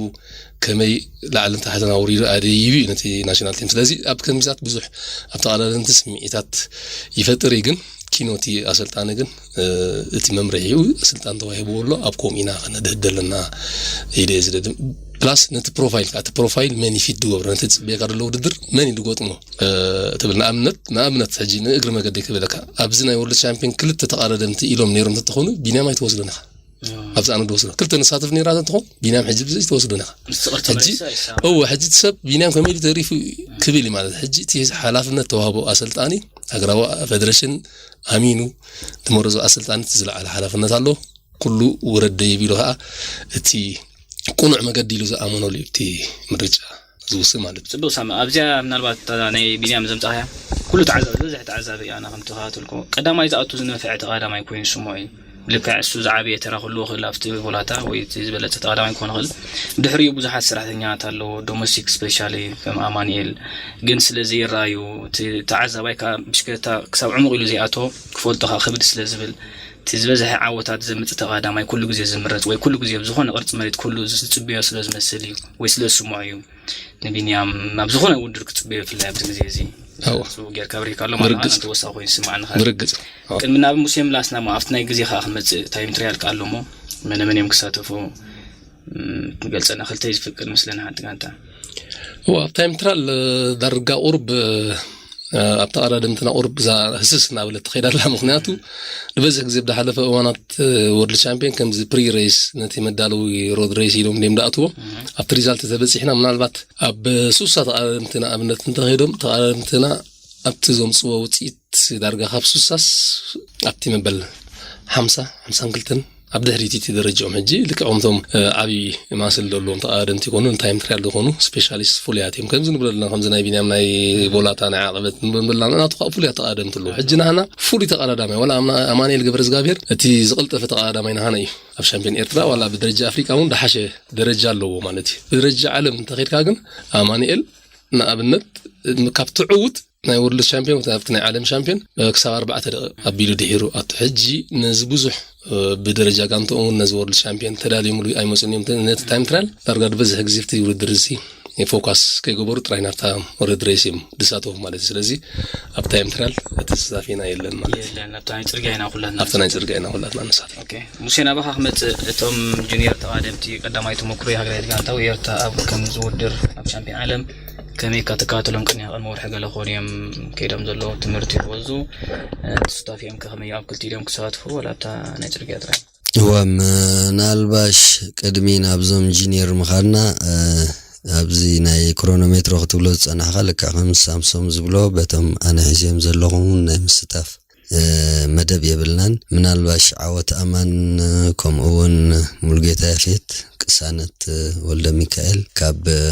ከመይ ላዕልን ታሕትን ኣውሪዱ ኣደይቡ እዩ ነቲ ናሽናል ቲም። ስለዚ ኣብ ከምዚታት ብዙሕ ኣብ ተቐዳደምቲ ስምዒታት ይፈጥር እዩ። ግን ኪኖ እቲ ኣሰልጣኒ ግን እቲ መምርሒኡ ስልጣን ተዋሂብዎ ኣሎ። ኣብ ከምኡ ኢና ከነድህድ ዘለና ኢለ እየ ዝደድም። ፕላስ ነቲ ፕሮፋይል ከዓ እቲ ፕሮፋይል መን ይፊት ዝገብሮ ነቲ ዝፅበየካ ዘሎ ውድድር መን እዩ ዝገጥሞ ትብል። ንኣብነት ንኣብነት ሕጂ ንእግሪ መገዲ ክብለካ ኣብዚ ናይ ወርልድ ቻምፒዮን ክልተ ተቐዳደምቲ ኢሎም ነይሮም እንተኾኑ ቢንያም ኣይትወስዶን ኢኻ። ኣብዚ ኣነ ድወስዶ ክልተ ንሳተፍ ነይራ እንትኾን ቢንያም ሕጂ ብዘይ ትወስዶ ነኻ። ሕጂ እወ ሕጂ እቲ ሰብ ቢንያም ከመይ ኢሉ ተሪፉ ክብል እዩ ማለት። ሕጂ እቲ ሓላፍነት ተዋህቦ ኣሰልጣኒ ሃገራዊ ፌደሬሽን ኣሚኑ ዝመረዞ ኣሰልጣኒ እቲ ዝለዓለ ሓላፍነት ኣሎ። ኩሉ ውረድ ደይብ ኢሉ ከዓ እቲ ቁኑዕ መገዲ ኢሉ ዝኣመነሉ እዩ እቲ ምርጫ ዝውስን ማለት እዩ። ጽቡቅ ሳሚ፣ ኣብዚኣ ምናልባት እታ ናይ ቢንያም ዘምጻኻያ ኩሉ ተዓዛቢ ዝበዝሕ ተዓዛቢ ኣነ ከም ተኸታተልኩ ቀዳማይ ዝኣቱ ዝነፍዐ ተቐዳማይ ኮይኑ ስምዖ እዩ። ልክዕ እሱ ዝዓበየ ተራ ክህልዎ ክእል ኣብቲ ቦላታ ወይ እቲ ዝበለጸ ተቐዳማይ ክኾን ይኽእል። ድሕሪኡ ብዙሓት ሰራሕተኛታት ኣለዎ ዶሜስቲክ ስፔሻሊ ከም ኣማኑኤል ግን ስለ ዘይረኣዩ እቲ ተዓዛባይ ከዓ ብሽክለታ ክሳብ ዕሙቕ ኢሉ ዘይኣቶ ክፈልጦ ከዓ ክብድ ስለ ዝብል እቲ ዝበዝሐ ዓወታት ዘምጽእ ተቐዳማይ ኩሉ ግዜ ዝምረጽ ወይ ኩሉ ግዜ ብዝኾነ ቅርጺ መሬት ኩሉ ዝጽብዮ ስለ ዝመስል እዩ ወይ ስለ ዝስምዖ እዩ። ንቢንያም ናብ ዝኾነ ውድድር ክጽበዮ ብፍላይ ኣብዚ ግዜ እዚ እዎ። ጽቡቅ ጌርካ ኣብሪካ ኣሎ ማለት ብርግጽ። ኣንተ ወሳኺ ኮይኑ ይስምዓኒ ኸኣ። ብርግጽ። ኣዎ። ቅድሚ ናብ ሙሴ ምላስና እሞ ኣብቲ ናይ ግዜ ኸኣ ክንመጽእ ታይም ትራያል ከኣ ኣሎ እሞ መነ መን እዮም ክሳተፉ እም፣ ክንገልጸልና ክልተ እዩ ዝፍቅድ ምስለና ሓንቲ ጋንታ። እዎ፣ ኣብ ታይም ትራል ዳርጋ ቁሩብ ኣብ ተቐዳደምትና ቁሩብ እዛ ህስስ እናበለት ትኸይድ ኣላ። ምኽንያቱ ንበዝሕ ግዜ ብዝሓለፈ እዋናት ወርልድ ቻምፒዮን ከምዚ ፕሪ ሬስ ነቲ መዳለዊ ሮድ ሬስ ኢሎም ድዮም ዝኣትዎ ኣብቲ ሪዛልት ተበፂሕና ምናልባት ኣብ ሱሳ ተቐዳደምቲ ንኣብነት እንተኸይዶም ተቐዳደምትና ኣብቲ ዘምፅዎ ውፅኢት ዳርጋ ካብ ሱሳስ ኣብቲ መበል ሓምሳ ሓምሳን ክልተን ኣብ ድሕሪት እቲ ደረጃኦም ሕጂ ልክዕ ከምቶም ዓብዪ ማስል ዘለዎም ተቐዳደምቲ ይኮኑ እንታይ ምትሪያል ዝኾኑ ስፔሻሊስት ፍሉያት እዮም ከምዚ ንብለልና ከምዚ ናይ ቢንያም ናይ ቦላታ ናይ ዓቐበት ንብለና ናቱ ከዓ ፍሉያት ተቐዳደምቲ ኣለዉ ሕጂ ናህና ፍሉይ ተቐዳዳማይ ዋላ ኣማንኤል ገብረ እግዚኣብሔር እቲ ዝቐልጠፈ ተቐዳዳማይ ናህና እዩ ኣብ ሻምፒዮን ኤርትራ ዋላ ብደረጃ ኣፍሪቃ እውን ደሓሸ ደረጃ ኣለዎ ማለት እዩ ብደረጃ ዓለም እንተኸድካ ግን ኣማንኤል ንኣብነት፣ ካብ ትዕውት ናይ ወርልድ ሻምፒዮን ኣብቲ ናይ ዓለም ሻምፒዮን ክሳብ ኣርባዕተ ደቂቕ ኣቢሉ ድሒሩ ኣቶ። ሕጂ ነዚ ብዙሕ ብደረጃ ጋንትኦም እውን ነዚ ወርልድ ሻምፒዮን ተዳልዮምሉ ኣይመፁን እዮም። ነቲ ታይም ትራያል ዳርጋ ዝበዝሕ ግዜ እቲ ውድድር እዚ ፎካስ ከይገበሩ ጥራይ ናብታ ወርልድ ሬስ እዮም ዝሳተፉ ማለት እዩ። ስለዚ ኣብ ታይም ትራያል እቲ ስታፌና የለን ማለት እዩ። የለን፣ ኣብታ ናይ ጽርግያ ኢና ኩላትና ኣብታ ናይ ጽርግያ ኢና ኩላትና ንሳተፍ። ኦኬ፣ ሙሴ፣ ናባኻ ክመጽእ፣ እቶም ጁኒየር ተቓደምቲ ቀዳማይ ተመኩሮ ሃገራዊት ጋንታ ወየርታ ኣብ ከምዚ ውድድር ኣብ ሻምፒዮን ዓለም ከመይ ኢካ ትከታተሎም? ቅድሚ ቅድሚ ወርሒ ገለ ክኾኑ እዮም ከይዶም ዘለዉ ትምህርቲ ክወዙ። እ፣ ተሳታፊኦም ከ ከመይ ኣብ ክልቲኦም ክሳተፉ ወላ ኣብታ ናይ ጽርግያ ጥራይ? እወ፣ ምናልባሽ ቅድሚ ናብዞም ጁኒየር ምኻድና፣ እ፣ ኣብዚ ናይ ክሮኖሜትሮ ክትብሎ ዝጸናሕካ ልክዕ ከም ሳምሶም ዝብሎ በቶም ኣነ ሒዘዮም ዘለኹም ናይ ምስታፍ እ፣ መደብ የብልናን። ምናልባሽ ዓወት ኣማን፣ እ፣ ከምኡ እውን ሙሉጌታ ያፌት፣ ቅሳነት፣ እ፣ ወልደ ሚካኤል ካብ፣ እ፣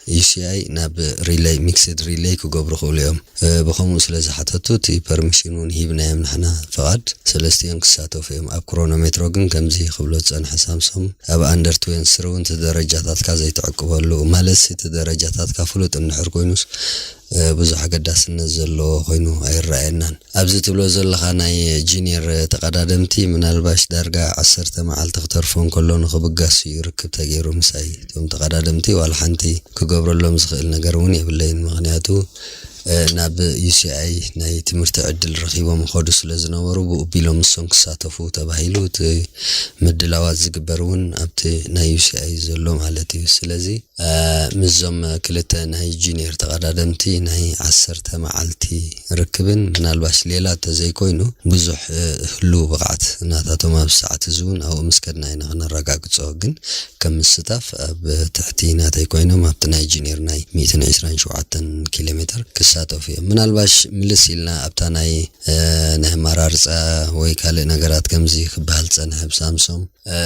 ዩ ሲ ኣይ ናብ ሪለይ፣ ሚክስድ ሪለይ ክገብሩ ክእሉ እዮም። እ፣ ብኸምኡ ስለ ዝሓተቱ እቲ ፐርሚሽን እውን ሂብናዮም ንሕና ፍቓድ። ሰለስቲኦም ክሳተፉ እዮም። ኣብ ክሮኖሜትሮ ግን ከምዚ ክብሎ ዝጸንሐ ሳምሶም፣ ኣብ ኣንደር ትዌንቲ ስሪ እውን እቲ ደረጃታትካ ዘይትዕቅበሉ፣ ማለትሲ እቲ ደረጃታትካ ፍሉጥ እንድሕር ኮይኑስ፣ እ፣ ብዙሕ ኣገዳስነት ዘለዎ ኮይኑ ኣይረኣየናን። ኣብዚ ትብሎ ዘለኻ ናይ ጁኒየር ተቐዳደምቲ ምናልባሽ ዳርጋ ዓሰርተ መዓልቲ ክተርፎ እንከሎ ንኽብጋስ እዩ ርክብ ተገይሩ ምሳይ። እቶም ተቐዳደምቲ ዋላ ሓንቲ ክገብረሎም ዝኽእል ነገር እውን የብለይን። ምኽንያቱ፣ እ፣ ናብ ዩ ሲ ኣይ ናይ ትምህርቲ ዕድል ረኺቦም ይኸዱ ስለ ዝነበሩ ብኡ ቢሎም ንሶም ክሳተፉ ተባሂሉ እቲ ምድላዋት ዝግበር እውን ኣብቲ ናይ ዩ ሲ ኣይ ዘሎ ማለት እዩ። ስለዚ እ፣ ምስዞም ክልተ ናይ ጁኒየር ተቐዳደምቲ ናይ ዓሰርተ መዓልቲ ርክብን ምናልባሽ ሌላ እንተዘይኮይኑ ብዙሕ፣ እ፣ ህሉው ብቕዓት ናታቶም ኣብዚ ሰዓት እዚ እውን ኣብኡ ምስ ከድና ኢና ክነረጋግጾ። ግን ከም ምስታፍ ኣብ ትሕቲ ናተይ ኮይኖም ኣብቲ ናይ ጁኒየር ናይ ሚእትን ዕስራን ሸውዓተን ኪሎ ሜትር ክሳተፉ እዮም። ምናልባሽ ምልስ ኢልና ኣብታ ናይ፣ እ፣ ናይ ኣመራርጻ ወይ ካልእ ነገራት ከምዚ ክበሃል ዝጸንሐ ብሳምሶም እ፣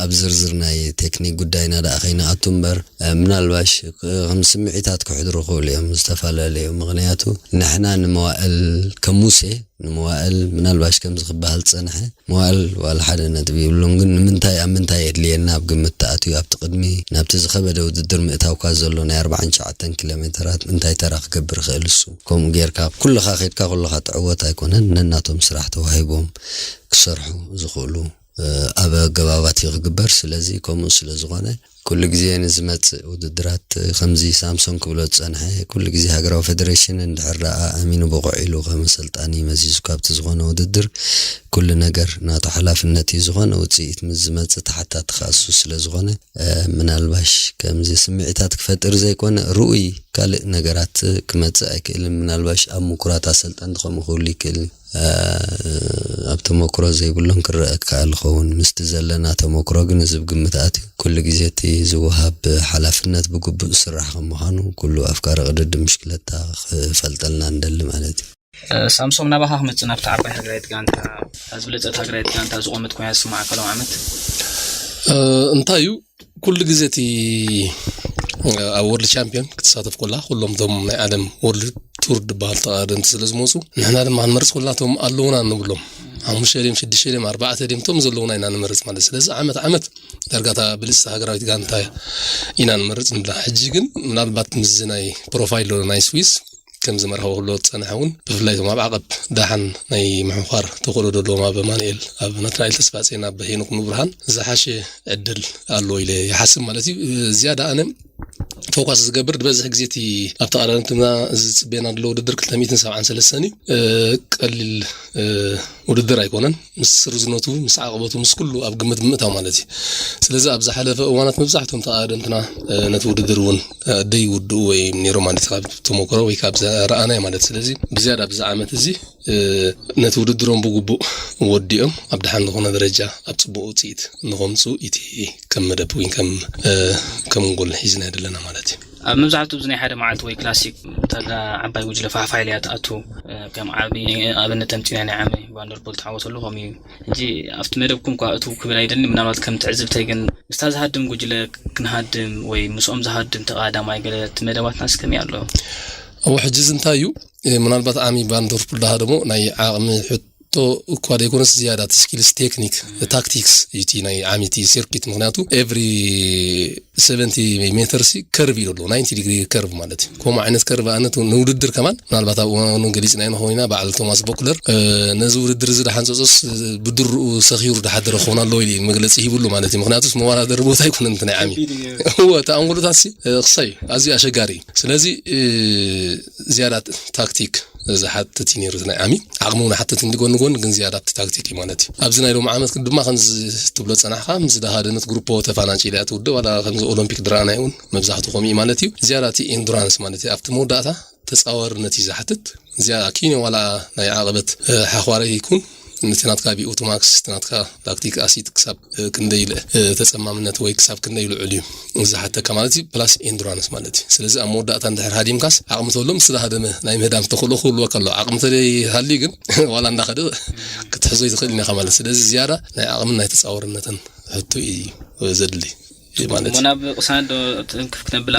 ኣብ ዝርዝር ናይ ቴክኒክ ጉዳይና ደኣ ከይንኣቱ እምበር፣ እ፣ ምናልባሽ ክ-፣ ከም ስምዒታት ክሕድሩ ክኽእሉ እዮም ዝተፈላለዩ። ምኽንያቱ ንሕና ንመዋእል ከም ሙሴ ንመዋእል ምናልባሽ ከምዚ ክበሃል ዝጸንሐ መዋእል ዋላ ሓደ ነጥቢ ይብሉን፣ ግን ንምንታይ ኣብ ምንታይ የድልየና ኣብ ግምት ተኣትዩ ኣብቲ ቅድሚ ናብቲ ዝኸበደ ውድድር ምእታውካ ዘሎ ናይ ኣርባዓን ትሽዓተን ኪሎ ሜትራት እንታይ ተራ ክገብር ይኽእል እሱ? ከምኡ ጌርካ ኩልኻ ኬድካ ኩልኻ ትዕወት ኣይኮነን፣ ነናቶም ስራሕ ተዋሂቦም ክሰርሑ ዝኽእሉ እ፣ ኣብ ኣገባባት እዩ ክግበር። ስለዚ ከምኡ ስለ ዝኾነ ኩሉ ግዜ ንዝመጽእ ውድድራት ከምዚ ሳምሶን ክብሎ ዝጸንሐ ኩሉ ግዜ ሃገራዊ ፌደሬሽን እንድሕር ደኣ ኣሚኑ ብቑዕ ኢሉ ከም ኣሰልጣኒ መዚዙ ካብቲ ዝኾነ ውድድር ኩሉ ነገር ናቱ ሓላፍነት እዩ። ዝኾነ ውጽኢት ምስ ዝመጽእ ተሓታቲ ከኣ እሱ ስለ ዝኾነ፣ እ፣ ምናልባሽ ከምዚ ስምዒታት ክፈጥር ዘይኮነ ርኡይ ካልእ ነገራት ክመጽእ ኣይክእልን። ምናልባሽ ኣብ ምኩራት ኣሰልጠንቲ ከምኡ ክህሉ ይክእል። እ፣ ኣብ ተመክሮ ዘይብሎም ክረአ ክከኣል ይኸውን። ምስቲ ዘለና ተመክሮ ግን እዚ ብግምት ኣትዩ። ኩሉ ግዜ እቲ ዝወሃብ ሓላፍነት ብግቡእ ዝስራሕ ከም ምዃኑ ኩሉ ኣፍቃሪ ቅድድም ብሽክለታ ክፈልጠልና ንደሊ ማለት እዩ። እ፣ ሳምሶም፣ ናባኻ ክመጽእ ናብታ ዓባይ ሃገራዊት ጋንታ፣ እታ ዝበለጸት ሃገራዊት ጋንታ ዝቖመት ኮይና ዝስምዓካ ሎም ዓመት? እ፣ እንታይ እዩ? ኩሉ ግዜ እቲ፣ እ፣ ኣብ ወርልድ ቻምፒዮን ክትሳተፍ ኮላ ኩሎም እቶም ናይ ዓለም ወርልድ ቱር ዝበሃል ተቐዳደምቲ ስለ ዝመፁ ንሕና ድማ ክንመርፅ ኮላ እቶም ኣለዉና ንብሎም ሓሙሽተ ድዮም ሽዱሽተ ድዮም ኣርባዕተ ድዮም እቶም ዘለዉና ኢና ንመርፅ ማለት። ስለዚ ዓመት ዓመት ዳርጋ እታ ብልፅቲ ሃገራዊት ጋንታ ኢና ንመርፅ ንብላ። ሕጂ ግን ምናልባት ምስዚ ናይ ፕሮፋይል ናይ ስዊስ ከም ዝመርሃወ ክሎ ዝጸንሐ እውን ብፍላይ እቶም ኣብ ዓቐብ ደሓን ናይ ምሕዃር ተኽእሎ ዘለዎም ኣብ ኣማኑኤል፣ ኣብ ናትናኤል ተስፋጼን ኣብ ሄኖክ ንብርሃን ዝሓሸ ዕድል ኣለዎ ኢለ ይሓስብ ማለት እዩ። ዝያዳ ኣነ ፎካስ ዝገብር ዝበዝሕ ግዜ እቲ ኣብቲ ቀዳድምትና ዝጽበየና ዘሎ ውድድር ክልተ ሚእትን ሰብዓን ሰለስተን እዩ። እ፣ ቀሊል፣ እ፣ ውድድር ኣይኮነን። ምስ ርዝነቱ፣ ምስ ዓቕበቱ፣ ምስ ኩሉ ኣብ ግምት ብምእታው ማለት እዩ። ስለዚ ኣብ ዝሓለፈ እዋናት መብዛሕትኦም ተቐዳደምትና፣ እ፣ ነቲ ውድድር እውን፣ እ፣ ደይውድኡ ወይ ነይሮም ማለት እዩ፣ ካብ ተመክሮ ወይ ካብ ዝረኣናዮ ማለት። ስለዚ ብዝያዳ ኣብዚ ዓመት እዚ፣ እ፣ ነቲ ውድድሮም ብግቡእ ወዲኦም ኣብ ደሓን ዝኾነ ደረጃ ኣብ ጽቡቕ ውጽኢት ንኸምጽኡ እቲ ከም መደብ ወይ ከም፣ እ፣ ከም ጎል ሒዝናዮ ዘለና ማለት እዩ። ኣብ መብዛሕትኡ ኣብዚ ናይ ሓደ መዓልቲ ወይ ክላሲክ እታ ዓባይ ጉጅለ ፋሕፋሕ ኢላ እያ ትኣቱ። እ፣ ከም ዓቢ ኣብነት ኣምጺእና ናይ ዓሚ ቫንደርፖል ተዓወተሉ ከምኡ እዩ። ሕጂ ኣብቲ መደብኩም እኳ እትው ክብል ኣይደልን፣ ምናልባት ከም ትዕዝብተይ ግን ምስታ ዝሃድም ጉጅለ ክንሃድም ወይ ምስኦም ዝሃድም ተቐዳዳማይ ገለ እቲ መደባትናስ ከመይ ኣሎ? እዎ፣ ሕጂ እዚ እንታይ እዩ? እ፣ ምናልባት ዓሚ ቫንደርፖል ዝሃደሞ ናይ ዓቕሚ ሕቶ እኳ ዘይኮነስ ዝያዳ እቲ ስኪልስ ቴክኒክ ታክቲክስ እዩ እቲ ናይ ዓሚቲ ሰርኪት። ምክንያቱ ኤቭሪ ሰቨንቲ ሜተር ሲ ከርቭ እዩ ኣሎ ናይንቲ ዲግሪ ከርቭ ማለት እዩ። ከምኡ ዓይነት ከርቭ ኣነት ንውድድር ከማን ምናልባት ኣብ እዋኑ ገሊፅና ንኾይና በዓል ቶማስ ቦክለር ነዚ ውድድር እዚ ድሓንፀፆስ ብድርኡ ሰኺሩ ድሓደረ ክኾን ኣለዎ ኢሉ መግለፂ ሂብሉ ማለት እዩ። ምክንያቱስ መወዳደሪ ቦታ ኣይኮነን እቲ ናይ ዓሚ እወ እቲ ኣንጎሎታት ሲ ክሳይ ኣዝዩ ኣሸጋሪ እዩ። ስለዚ ዝያዳ ታክቲክ ዝሓትት እዩ ነይሩ ናይ ዓሚ ዓቕሚ እውን ሓትት እንዲ ጎን ጎን ግን ዝያዳ ኣብቲ ታክቲክ እዩ ማለት እዩ። ኣብዚ ናይ ሎም ዓመት ድማ ከምዚ ትብሎ ፀናሕካ ምስ ዝሃደመት ግሩፖ ተፋናጭ ኢላ ትውድእ ዋላ ከምዚ ኦሎምፒክ ድረኣናይ እውን መብዛሕትኡ ከምኡ እዩ ማለት እዩ። ዝያዳ እቲ ኤንዱራንስ ማለት እዩ ኣብቲ መወዳእታ ተፃዋርነት እዩ ዝሓትት። እዚኣ ኪኖ ዋላ ናይ ዓቐበት ሓኽዋረ ይኩን ነቲ ናትካ ቢኦቶማክስ እቲ ናትካ ላክቲክ ኣሲድ ክሳብ ክንደይ ተፀማምነት ወይ ክሳብ ክንደይ ልዑል እዩ ዝሓተካ ማለት እዩ። ፕላስ ኤንዱራንስ ማለት እዩ። ስለዚ ኣብ መወዳእታ እንድሕር ሃዲምካስ ዓቕሚ ተሎ ምስ ዝሃደመ ናይ ምህዳም ተኽእሎ ክህልወካ ኣሎ። ዓቕሚ ተለይ ሃልዩ ግን ዋላ እንዳኸደ ክትሕዞ ይትኽእል ኢኻ ማለት። ስለዚ ዝያዳ ናይ ዓቕምን ናይ ተፃወርነትን ሕቶ እዩ ዘድሊ ማለት እዩ። ናብ ቅሳነት ዶ ትንክፍ ክነብላ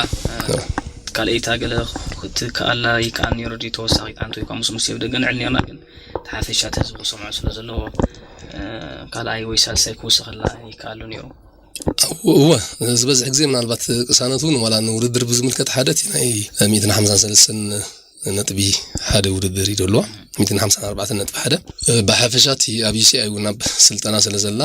ካልኣይታ ገለ ክትከኣላ ይከኣል ነይሩ ድዩ? ተወሳኺ ኣንተ ወይ ከዓ ምስ ሙሴ ብደገ ንዕል ነርና ግን ተሓፈሻ እቲ ህዝቢ ክሰምዖ ስለ ዘለዎ ካልኣይ ወይ ሳልሳይ ክውስኸላ ይከኣሉ ነይሩ። እወ ዝበዝሕ ግዜ ምናልባት ቅሳነት እውን ዋላ ንውድድር ብዝምልከት ሓደ እቲ ናይ ሚእትን ሓምሳን ሰለስተን ነጥቢ ሓደ ውድድር እዩ ደለዋ ሚእትን ሓምሳን ኣርባዕተን ነጥቢ ሓደ ብሓፈሻ እቲ ኣብ ዩሲኣይ እውን ኣብ ስልጠና ስለ ዘላ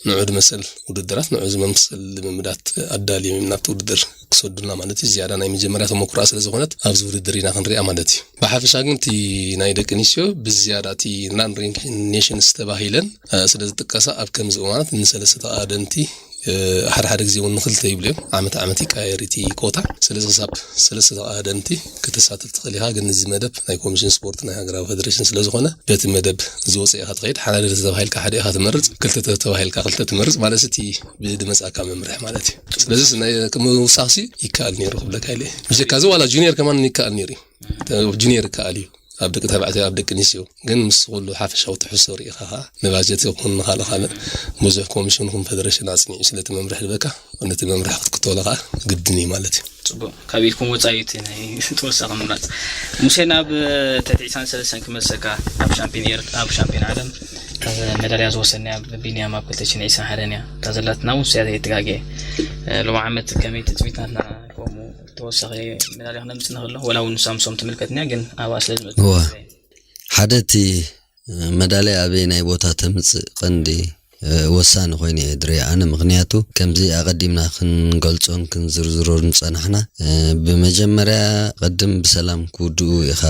ንዑ ድመሰል ውድድራት ንዑ ዝመምሰል ልምምዳት ኣዳልዮም እዮም ናብቲ ውድድር ክሰዱና ማለት እዩ። ዝያዳ ናይ መጀመርያ ተመኩራ ስለ ዝኾነት ኣብዚ ውድድር ኢና ክንሪኣ ማለት እዩ። ብሓፈሻ ግን እቲ ናይ ደቂ ኣንስትዮ ብዝያዳ እቲ ናን ሬንኪን ኔሽንስ ተባሂለን ስለ ዝጥቀሳ ኣብ ከምዚ እዋናት ንሰለስተ ተቓደምቲ ሓደ ሓደ ግዜ እውን ንክልተ ይብሉ እዮም። ዓመት ዓመት ይቀያየር እቲ ኮታ። ስለዚ ክሳብ ሰለስተ ተቐዳደምቲ ክተሳተፍ ትኽእል ኢኻ። ግን እዚ መደብ ናይ ኮሚሽን ስፖርት ናይ ሃገራዊ ፌደሬሽን ስለ ዝኾነ በቲ መደብ ዝወፀ ኢኻ ትኸይድ። ሓደ ተተባሂልካ ሓደ ኢኻ ትመርፅ፣ ክልተ ተተባሂልካ ክልተ ትመርፅ ማለት እቲ ብድመፃካ መምርሒ ማለት እዩ። ስለዚ ምውሳኽሲ ይከኣል ነይሩ ክብለካ ኢለ። ብጀካ እዚ ዋላ ጁኒየር ከማን ይከኣል ነይሩ እዩ። ጁኒየር ይከኣል እዩ። ኣብ ደቂ ተባዕትዮ ኣብ ደቂ ኣንስትዮ ግን ምስ ኩሉ ሓፈሻዊ ትሕዝቶ ርኢኻ ኸዓ ንባጀት ይኹን ንኻልእ ካልእ ብዙሕ ኮሚሽን ይኹን ፌደሬሽን ኣፅኒዑ ስለቲ መምርሒ ዝበካ ነቲ መምርሒ ክትክተሎ ኸዓ ግድን እዩ ማለት እዩ። ፅቡቅ ካብ ኢድኩም ወፃኢ እቲ ናይ ተወሳኺ ምምራፅ ሙሴ ናብ ትሕቲ ዕስራን ሰለስተን ክመልሰካ ኣብ ሻምፒዮን ኤር ኣብ ሻምፒዮን ዓለም መዳልያ ዝወሰድናያ ብቢንያም ኣብ ክልተ ሽሕን ዕስራን ሓደን እያ እታ ዘላትና እውን ንስያ ዘይትጋገየ ሎም ዓመት ከመይ ትፅቢት ናትና ከምኡ ተወሳኺ መዳልያ ክነምፅእ ንኽእል ወላ እውን ሳምሶም ትምልከትና ግን ኣብኣ ስለ ዝመፅእ እዋ ሓደ እቲ መዳልያ ኣበየናይ ቦታ ተምፅእ ቀንዲ ወሳኒ ኮይኑ እየ ድሪኦ ኣነ ምክንያቱ ከምዚ ኣቐዲምና ክንገልፆን ክንዝርዝሮን ዝፀናሕና ብመጀመርያ ቅድም ብሰላም ክውድኡ ኢኻ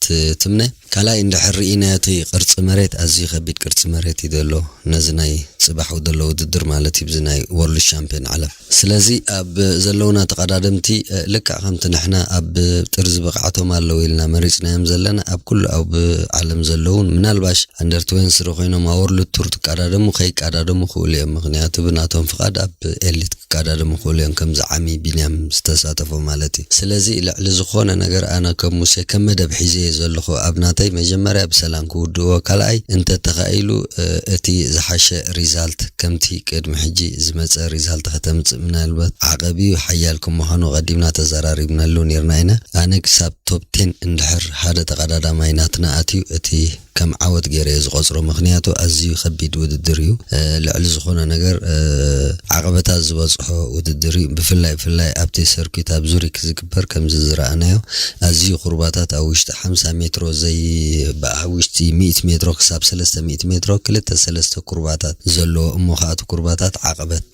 ትትምነ ካልኣይ እንድሕር ርኢናዮ እቲ ቅርፂ መሬት ኣዝዩ ከቢድ ቅርፂ መሬት እዩ ዘሎ ነዚ ናይ ፅባሕ ዘሎ ውድድር ማለት እዩ ብዚ ናይ ወርልድ ሻምፒዮን ዓለም ስለዚ ኣብ ዘለውና ተቐዳደምቲ ልክዕ ከምቲ ንሕና ኣብ ጥርዚ ብቕዓቶም ኣለዉ ኢልና መሪፅናዮም ዘለና ኣብ ኩሉ ኣብ ዓለም ዘለውን ምናልባሽ ኣንደር ትዌንስ ዶ ኮይኖም ኣብ ወርልድ ቱር ትቀዳደሙ ከይቀዳደሙ ክእሉ እዮም ምክንያቱ ብናቶም ፍቓድ ኣብ ኤሊት ክቀዳደሙ ክእሉ እዮም ከምዚ ዓሚ ቢንያም ዝተሳተፎ ማለት እዩ ስለዚ ልዕሊ ዝኾነ ነገር ኣነ ከም ሙሴ ከም መደብ ሒዘ እየ ዘለኹ ኣብ ናተይ መጀመርያ ብሰላም ክውድእዎ ካልኣይ እንተተኻኢሉ እቲ ዝሓሸ ሪዛልት ከምቲ ቅድሚ ሕጂ ዝመፀ ሪዛልት ከተምፅእ ምናልባት ዓቐብ እዩ ሓያል ከም ምዃኑ ቀዲምና ተዘራሪብናሉ ነርና ኢና ኣነ ክሳብ ቶፕ ቴን እንድሕር ሓደ ተቐዳዳማይ ናትና ኣትዩ እቲ ከም ዓወት ገይረ እየ ዝቆፅሮ ምክንያቱ ኣዝዩ ከቢድ ውድድር እዩ ልዕሊ ዝኾነ ነገር ዓቐበታት ዝበፅሖ ውድድር እዩ ብፍላይ ብፍላይ ኣብቲ ሰርኪት ኣብ ዙሪክ ዝግበር ከምዚ ዝረኣናዮ ኣዝዩ ኩርባታት ኣብ ውሽጢ ሓምሳ ሜትሮ ዘይ ኣብ ውሽጢ ሚእቲ ሜትሮ ክሳብ ሰለስተ ሚእቲ ሜትሮ ክልተ ሰለስተ ኩርባታት ዘለዎ እሞ ከኣቲ ኩርባታት ዓቐበት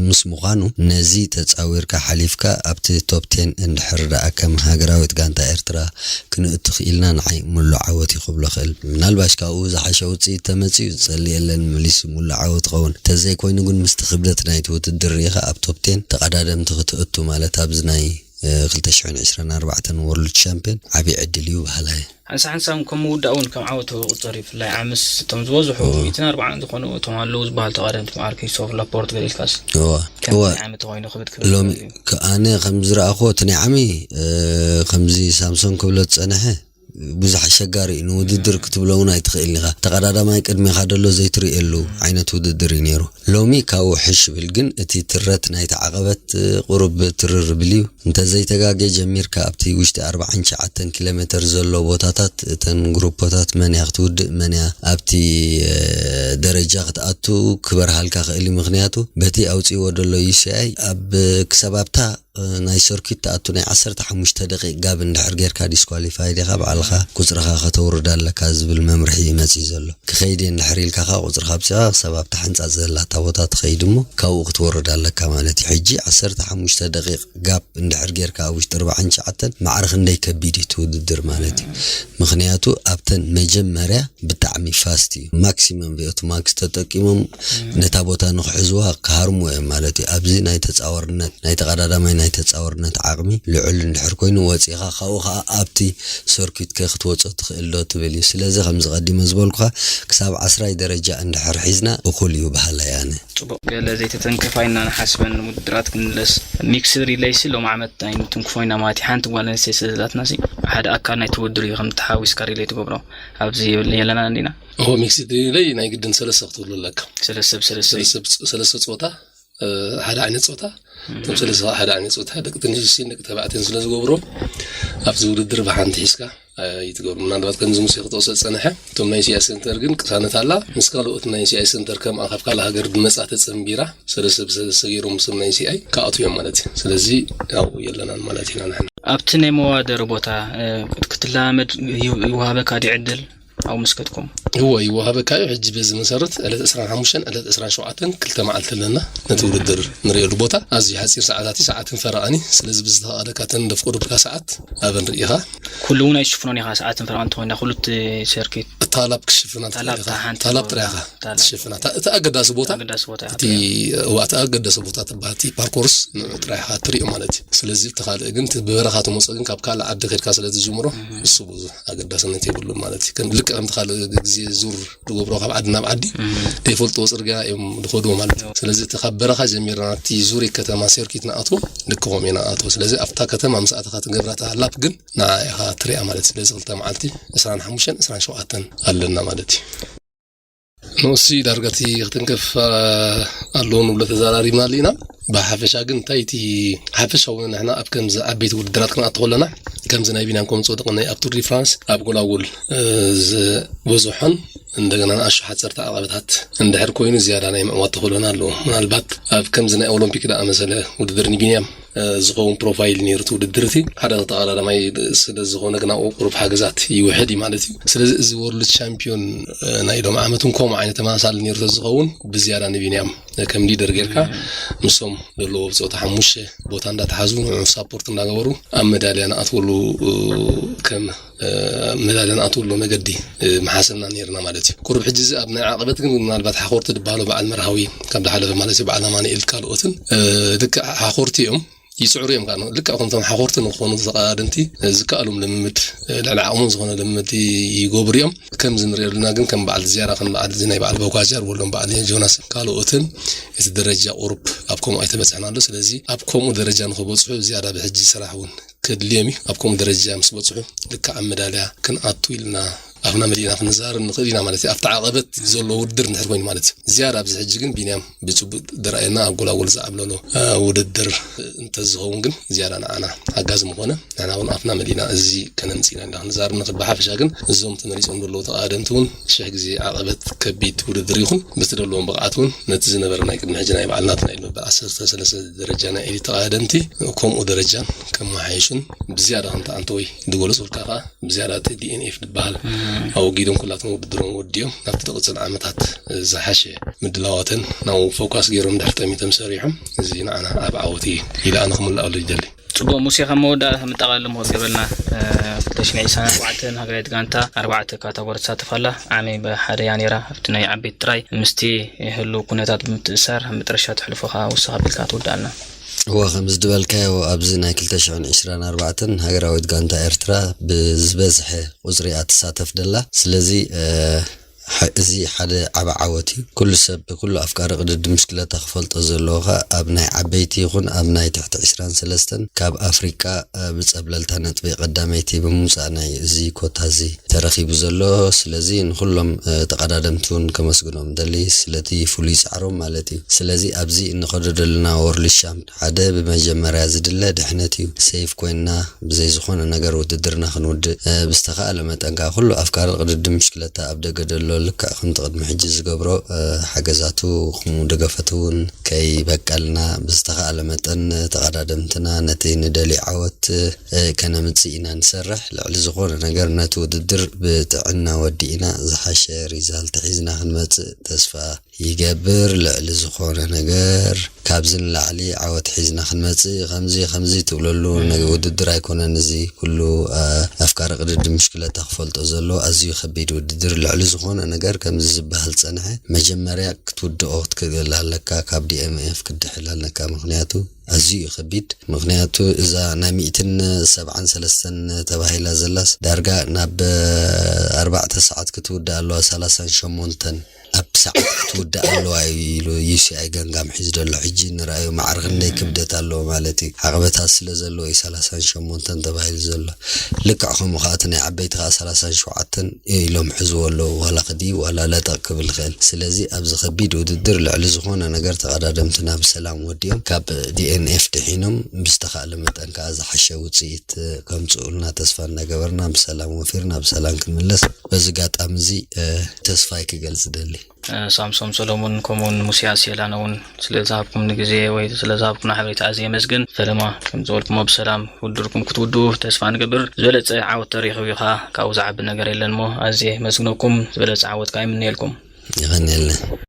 ምስ ምዃኑ ነዚ ተፃዊርካ ሓሊፍካ ኣብቲ ቶፕ ቴን እንድሕር ደኣ ከም ሃገራዊት ጋንታ ኤርትራ ክንእቱ ክኢልና ንዓይ ሙሉእ ዓወት እዩ ክብሎ ክእል ምናልባሽ ካብኡ ዝሓሸ ውፅኢት ተመፂኡ ዝፀሊ የለን መሊሱ ሙሉእ ዓወት ኸውን ተዘይኮይኑ ግን ምስቲ ክብደት ናይቲ ውድድር ርኢኻ ኣብ ቶፕ ቴን ተቐዳደምቲ ክትእቱ ማለት ኣብዚ ናይ ክልተ ሽሕን ዕስራን ኣርባዕተን ወርልድ ሻምፒዮን ዓብዪ ዕድል እዩ በሃላይ ሓንሳ ሓንሳ ከም ምውዳእ እውን ከም ዓወት ተቁፀር እዩ ብፍላይ ዓምስ እቶም ዝበዝሑ ሚእትን ኣርባዓን ዝኾኑ እቶም ኣለዉ ዝበሃል ተቓደምቲ ማዕር ክሪስቶፈር ላፖርት ገለ ኢልካስ እዋ ከም እዋ ናይ ዓመት ተኮይኑ ክብድ ክብል ሎሚ ይኽእል እዩ። ከ- ኣነ ከም ዝረኣኹዎ እቲ ናይ ዓሚ እ፣ ከምዚ ሳምሶን ክብሎ ዝፀንሐ ብዙሕ ኣሸጋሪ እዩ ንውድድር ክትብሎ እውን ኣይትኽእል ኢኻ ተቐዳዳማይ ቅድሚኻ ደሎ ዘይትርእየሉ ዓይነት ውድድር እዩ ነይሩ ሎሚ ካብኡ ሕሽ ብል ግን እቲ ትረት ናይቲ ዓቐበት እ፣ ቁሩብ ትርር ብል እዩ እንተዘይተጋጌ ጀሚርካ ኣብቲ ውሽጢ ኣርባዓን ትሽዓተን ኪሎ ሜተር ዘሎ ቦታታት፣ እተን ግሩፖታት መን እያ ክትውድእ፣ መን እያ ኣብቲ ደረጃ ክትኣቱ ክበርሃልካ ክእል እዩ። ምክንያቱ በቲ ኣውፅእዎ ደሎ ዩ ሲ ኣይ ኣብ ክሰባብታ ናይ ሰርኪት ትኣቱ ናይ ዓሰርተ ሓሙሽተ ደቂቅ ጋብ እንድሕር ጌርካ ዲስኳሊፋይድ ኢኻ። ባዕልኻ ቁፅርኻ ከተውርድ ኣለካ ዝብል መምርሒ ይመፅእ ዘሎ። ክኸይድ እየ እንድሕር ኢልካ ከዓ ቁፅርኻ ኣብፅኻ ክሳብ ኣብታ ሕንፃፅ ዘላታ ቦታ ትኸይድ እሞ ካብኡ ክትወርድ ኣለካ ማለት እዩ። ሕጂ ዓሰርተ ሓሙሽተ ደቂቅ ጋፕ እንድሕር ጌርካ ኣብ ውሽጢ ኣርባዓን ትሽዓተን ማዕረ ክንደይ ከቢድ እዩ እቲ ውድድር ማለት እዩ። ምክንያቱ ኣብተን መጀመርያ ብጣዕሚ ፋስት እዩ። ማክሲመም ቪኦት ማክስ ተጠቂሞም ነታ ቦታ ንክሕዝዋ ክሃርሙ እዮም ማለት እዩ። ኣብዚ ናይ ተፃወርነት ናይ ተቐዳዳማይ ናይ ተፃወርነት ዓቕሚ ልዑል እንድሕር ኮይኑ ወፂኻ ካብኡ ከዓ ኣብቲ ሰርኪት ከ ክትወፆ ትኽእል ዶ ትብል እዩ። ስለዚ ከምዚ ቀዲመ ዝበልኩኻ ክሳብ ዓስራይ ደረጃ እንድሕር ሒዝና እኹል እዩ በሃላይ ኣነ። ፅቡቅ ገለ ዘይተተንከፋ ኢና ንሓስበን ውድድራት ክንለስ ሚክስድ ሪለይሲ ሎም ዓመት ኣይንትንክፎ ኢና ማለት እዩ። ሓንቲ ጓል ኣንስተይቲ ስለዘላትና ሲ ሓደ ኣካል ናይቲ ውድድር እዩ ከም ተሓዊስካ ሪለይ ትገብሮ ኣብዚ የለናን እንዲና ኦ ሚክስድ ሪለይ ናይ ግድን ሰለስተ ክትብሉ ኣለካ። ሰለስተ ብሰለስተ ሰለስተ ፆታ ሓደ ዓይነት ፆታ እቶም ሰለስተ ሓደ ዓይነት ፆታ ደቂ ተንሽን ደቂ ተባዕትን ስለ ዝገብሮ ኣብዚ ውድድር ብሓንቲ ሒዝካ ይትገብሩ። ምናልባት ከምዚ ሙሴ ክጠቕሶ ዝፀንሐ እቶም ናይ ሲኣይ ሰንተር ግን ቅሳነት ኣላ ምስ ካልኦት ናይ ሲኣይ ሰንተር ከም ካብ ካልእ ሃገር ዝመፃ ተፀንቢራ ሰለስተ ብሰለስተ ገይሮም ምስም ናይ ሲኣይ ክኣቱ እዮም ማለት እዩ። ስለዚ ኣብኡ የለናን ማለት ኢና ንሕና። ኣብቲ ናይ መዋደሪ ቦታ ክትላመድ ይወሃበካ ድዩ ዕድል? ኣብኡ መስከትኩም እወ ይወሃበካ እዩ። ሕጂ በዚ መሰረት ዕለት ዕስራን ሓሙሽተን ዕለት ዕስራን ሸውዓተን ክልተ መዓልቲ ኣለና። ነቲ ውድድር ንርእየሉ ቦታ ኣዝዩ ሓፂር ሰዓታት እዩ፣ ሰዓትን ፈረቓን እዩ። ስለዚ ብዝተኻእለካ እተን ደፍቆዱልካ ሰዓት ኣበን ርኢኻ ኩሉ እውን ኣይሽፍኖን ኢኻ ሰዓትን ፈረቓን እንተኾይና ኩሉ እቲ ሰርኪት እታ ላፕ ክሽፍና እታ ላፕ ትኽእል ኢኻ። እታ ሓንቲ እታ ላፕ ጥራይ ኢኻ እታ ላፕ። ትሽፍና። እታ- እቲ ኣገዳሲ ቦታ ኣገዳሲ ቦታ ኢኻ እቲ ትሪኦ። እዋ- እቲ ኣገዳሲ ቦታ ትበሃል እቲ ፓርኮርስ ንዑ ጥራይ ኢኻ ትሪኦ ማለት እዩ። ስለዚ እቲ ካልእ ግን እቲ ብበረኻ ትመፅኦ ግን ካብ ካልእ ዓዲ ከድካ ስለ ትጅምሮ እሱ ብዙሕ ኣገዳስነት የብሉን ማለት እዩ። ከም ልክዕ ከምቲ ካልእ ግዜ ዙር ዝገብሮ ካብ ዓዲ ናብ ዓዲ ዘይፈልጥዎ ፅርግያ እዮም ዝኸድዎ ማለት እዩ። ስለዚ እቲ ካብ በረኻ ጀሚርና እቲ ዙሪ ከተማ ሰርኪት ንኣትዎ ልክኾም እዩ ንኣትዎ። ስለዚ ኣብታ ከተማ ምስ ኣተኻ ትገብራ እታ ላፕ ግን ንዓ ኢኻ ትሪኣ ማለት እዩ። ስለዚ ክልተ መዓልቲ ዕስራን ሓሙሽተን ዕስራን ሸውዓተን ኣለና ማለት እዩ። ንኡሲ ዳርጋ እቲ ክትንከፍ ኣለዎ ንብሎ ተዘራሪብናሉ ኢና። ብሓፈሻ ግን እንታይ እቲ ሓፈሻዊ ንሕና ኣብ ከምዚ ዓበይቲ ውድድራት ክንኣቱ ከለና ከምዚ ናይ ቢንያም ከምፅኦ ደቂ ናይ ኣብ ቱር ዲ ፍራንስ ኣብ ጎላጉል ዝበዝሖን እንደገና ንኣሹ ሓፀርቲ ዓቐበታት እንድሕር ኮይኑ ዝያዳ ናይ ምዕዋት ተኽእሎና ኣለዎ። ምናልባት ኣብ ከምዚ ናይ ኦሎምፒክ ዝኣመሰለ ውድድር ንቢንያም ዝኸውን ፕሮፋይል ነይሩ እቲ ውድድር እቲ ሓደ ተቐዳዳማይ ስለ ዝኾነ ግን ኣብኡ ቁሩብ ሓገዛት ይውሕድ እዩ ማለት እዩ። ስለዚ እዚ ወርልድ ቻምፒዮን ናይ ሎም ዓመት እውን ከምኡ ዓይነት ተመሳሳሊ ነይሩ ተዝኸውን ብዝያዳ ንቢንያም ከም ሊደር ጌርካ ምስቶም ዘለዎ ብፆታ ሓሙሽተ ቦታ እንዳተሓዙ ንዑ ሳፖርት እንዳገበሩ ኣብ መዳልያ ንኣትወሉ ከም መዳልያ ንኣትወሉ መገዲ ምሓሰብና ነይርና ማለት እዩ። ቁሩብ ሕጂ እዚ ኣብ ናይ ዓቐበት ግን ምናልባት ሓኾርቲ ዝበሃሉ በዓል መርሃዊ ካብ ዝሓለፈ ማለት እዩ በዓል ኣማኑኤል ካልኦትን ልክዕ ሓኾርቲ እዮም ይፅዕሩ እዮም። ከዓ ልክዕ ከምቶም ሓኾርቲ ንክኾኑ ተቐዳደምቲ ዝከኣሉም ልምምድ ልዕሊ ዓቕሞም ዝኾነ ልምምድ ይገብሩ እዮም። ከምዚ ንሪኦ ዘለና ግን ከም በዓል ዝያራ ከም በዓል እዚ ናይ በዓል ቦጋጃር ወሎም በዓል ዮናስ ካልኦትን እቲ ደረጃ ቁሩብ ኣብ ከምኡ ኣይተበፅሐን ኣሎ። ስለዚ ኣብ ከምኡ ደረጃ ንክበፅሑ ዝያዳ ብሕጂ ስራሕ እውን ከድልዮም እዩ። ኣብ ከምኡ ደረጃ ምስ በፅሑ ልክዕ ኣብ መዳልያ ክንኣቱ ኢልና ኣፍና መሊእና ክንዛረብ ንኽእል ኢና ማለት እዩ። ኣብቲ ዓቐበት ዘሎ ውድድር እንድሕር ኮይኑ ማለት እዩ። ዝያዳ ኣብዚ ሕጂ ግን ቢንያም ብፅቡቅ ዝረኣየና ኣብ ጎላጎል ዝዓብለሎ ውድድር እንተዝኸውን ግን ዝያዳ ንዓና ሓጋዚ ምኾነ ንሕና እውን ኣፍና መሊእና እዚ ከነምፅእ ኢና ኢልና ክንዛረብ ንኽእል። ብሓፈሻ ግን እዞም ተመሪፆም ዘለዉ ተቐዳደምቲ እውን ሽሕ ግዜ ዓቐበት ከቢድ ውድድር ይኹን ብዝተደለዎም ብቕዓት እውን ነቲ ዝነበረ ናይ ቅድሚ ሕጂ ናይ በዓል ናትና ኢሉ በዓል ዓሰርተ ሰለስተ ደረጃ ናይ ኤሊት ተቐዳደምቲ ከምኡ ደረጃን ከመሓየሹን ብዝያዳ ከምቲ ኣንተ ወይ ዝገለፁልካ ከዓ ብዝያዳ እቲ ዲ ኤን ኤፍ ዝበሃል ኣወጊዶም ኩላቶም ውድድሮም ወዲኦም ናብቲ ዝቕፅል ዓመታት ዝሓሸ ምድላዋተን ናብኡ ፎካስ ገይሮም ድሕሪ ጠሚቶም ሰሪሖም እዚ ንዓና ኣብ ዓወት እዩ ኢለ ኣነ ክምልኣሉ ይደሊ። ፅቡቅ ሙሴ ከም መወዳእታ መጠቃለሊ ምክትገበልና ክልተ ሽሕን ዕስራን ኣርባዕተን ሃገራዊት ጋንታ ኣርባዕተ ካታጎሪ ትሳተፍ ኣላ። ዓሚ ብሓደያ ነይራ ኣብቲ ናይ ዓበይቲ ጥራይ ምስቲ ህልው ኩነታት ብምትእሳር መጠረሻ ተሕልፎ ከዓ ውስኽ ኣቢልካ ትውድኣልና። እወ ከምዚ ዝበልካዮ ኣብዚ ናይ ክልተ ሽሕን ዕስራን ኣርባዕተን ሃገራዊት ጋንታ ኤርትራ ብዝበዝሐ ቁፅሪ እያ ትሳተፍ ደላ። ስለዚ እዚ ሓደ ዓቢ ዓወት እዩ። ኩሉ ሰብ፣ ኩሉ ኣፍቃሪ ቅድድም ብሽክለታ ክፈልጦ ዘለዎ ከኣ ኣብ ናይ ዓበይቲ ይኹን ኣብ ናይ ትሕቲ ዕስራን ሰለስተን ካብ ኣፍሪቃ ብጸብለልታ ነጥቢ ቀዳመይቲ ብምውጻእና እዩ እዚ ኮታ እዚ ተረኺቡ ዘሎ። ስለዚ ንኹሎም ተቐዳደምቲ እውን ከመስግኖም ደሊ ስለቲ ፍሉይ ጻዕሮም ማለት እዩ። ስለዚ ኣብዚ እንኸዶ ዘለና ወርልድ ሻምፕ ሓደ ብመጀመርያ ዝድለ ድሕነት እዩ። ሴፍ ኮይንና ብዘይ ዝኾነ ነገር ውድድርና ክንውድእ ብዝተኻእለ መጠን ከዓ ኩሉ ኣፍቃሪ ቅድድም ብሽክለታ ኣብ ደገ ደሎ ልክዕ ከምቲ ቅድሚ ሕጂ ዝገብሮ ሓገዛቱ ከምኡ ደገፈቱ እውን ከይበቀልና ብዝተኻእለ መጠን ተቐዳደምትና ነቲ ንደልዮ ዓወት ከነምጽእ ኢና ንሰርሕ። ልዕሊ ዝኾነ ነገር ነቲ ውድድር ብጥዕና ወዲእና ዝሓሸ ሪዛልት ሒዝና ክንመጽእ ተስፋ ይገብር። ልዕሊ ዝኾነ ነገር ካብዚ ንላዕሊ ዓወት ሒዝና ክንመጽእ ከምዚ ከምዚ ትብለሉ ውድድር ኣይኮነን። እዚ ኩሉ ኣፍቃሪ ቅድድም ብሽክለታ ክፈልጦ ዘሎ ኣዝዩ ከቢድ ውድድር። ልዕሊ ዝኾነ ነገር ከምዚ ዝበሃል ዝጸንሐ መጀመርያ ክትውድኦ ክትክእል ኣለካ፣ ካብ ዲኤምኤፍ ክትድሕል ኣለካ። ምኽንያቱ ኣዝዩ እዩ ከቢድ። ምኽንያቱ እዛ ናይ ሚእትን ሰብዓን ሰለስተን ተባሂላ ዘላስ ዳርጋ ናብ ኣርባዕተ ሰዓት ክትውዳእ ኣለዋ፣ ሰላሳን ሸሞንተን ኣብ ሰዓት ክትውዳእ ኣለዋ እዩ ኢሉ ዩሲኣይ ገንጋም ሒዙ ዘሎ። ሕጂ ንርኣዩ ማዕረ ክንደይ ክብደት ኣለዎ ማለት እዩ። ዓቕበታት ስለ ዘለዎ እዩ ሰላሳን ሸሞንተን ተባሂሉ ዘሎ። ልክዕ ከምኡ ከዓ እቲ ናይ ዓበይቲ ከዓ ሰላሳን ሸውዓተን ኢሎም ሕዝዎ ኣለዉ። ዋላ ክዲ ዋላ ለጠቕ ክብል ይኽእል። ስለዚ ኣብዚ ከቢድ ውድድር ልዕሊ ዝኾነ ነገር ተቐዳደምትና ብሰላም ወዲኦም ካብ ዲኤንኤፍ ድሒኖም ብዝተኻእለ መጠን ከዓ ዝሓሸ ውፅኢት ከምፅኡልና ተስፋ እናገበርና ብሰላም ወፊርና ብሰላም ክንምለስ በዚ ጋጣሚ እዚ ተስፋይ ክገልፅ ደሊ። ሳምሶም ሰሎሞን ከምኡውን ሙስያስ የላነ እውን ስለ ዝሃብኩም ንግዜ ወይ ስለ ዝሃብኩምና ሓበሬታ ኣዝየ የመስግን። ፈለማ ከም ዝበልኩሞ ብሰላም ውድድርኩም ክትውድኡ ተስፋ ንገብር። ዝበለጸ ዓወት ተረኺቡ እዩ ኸኣ ካብኡ ዝዓቢ ነገር የለን እሞ ኣዝየ የመስግነኩም። ዝበለጸ ዓወት ከኣ ይምነየልኩም። የቐንየልና።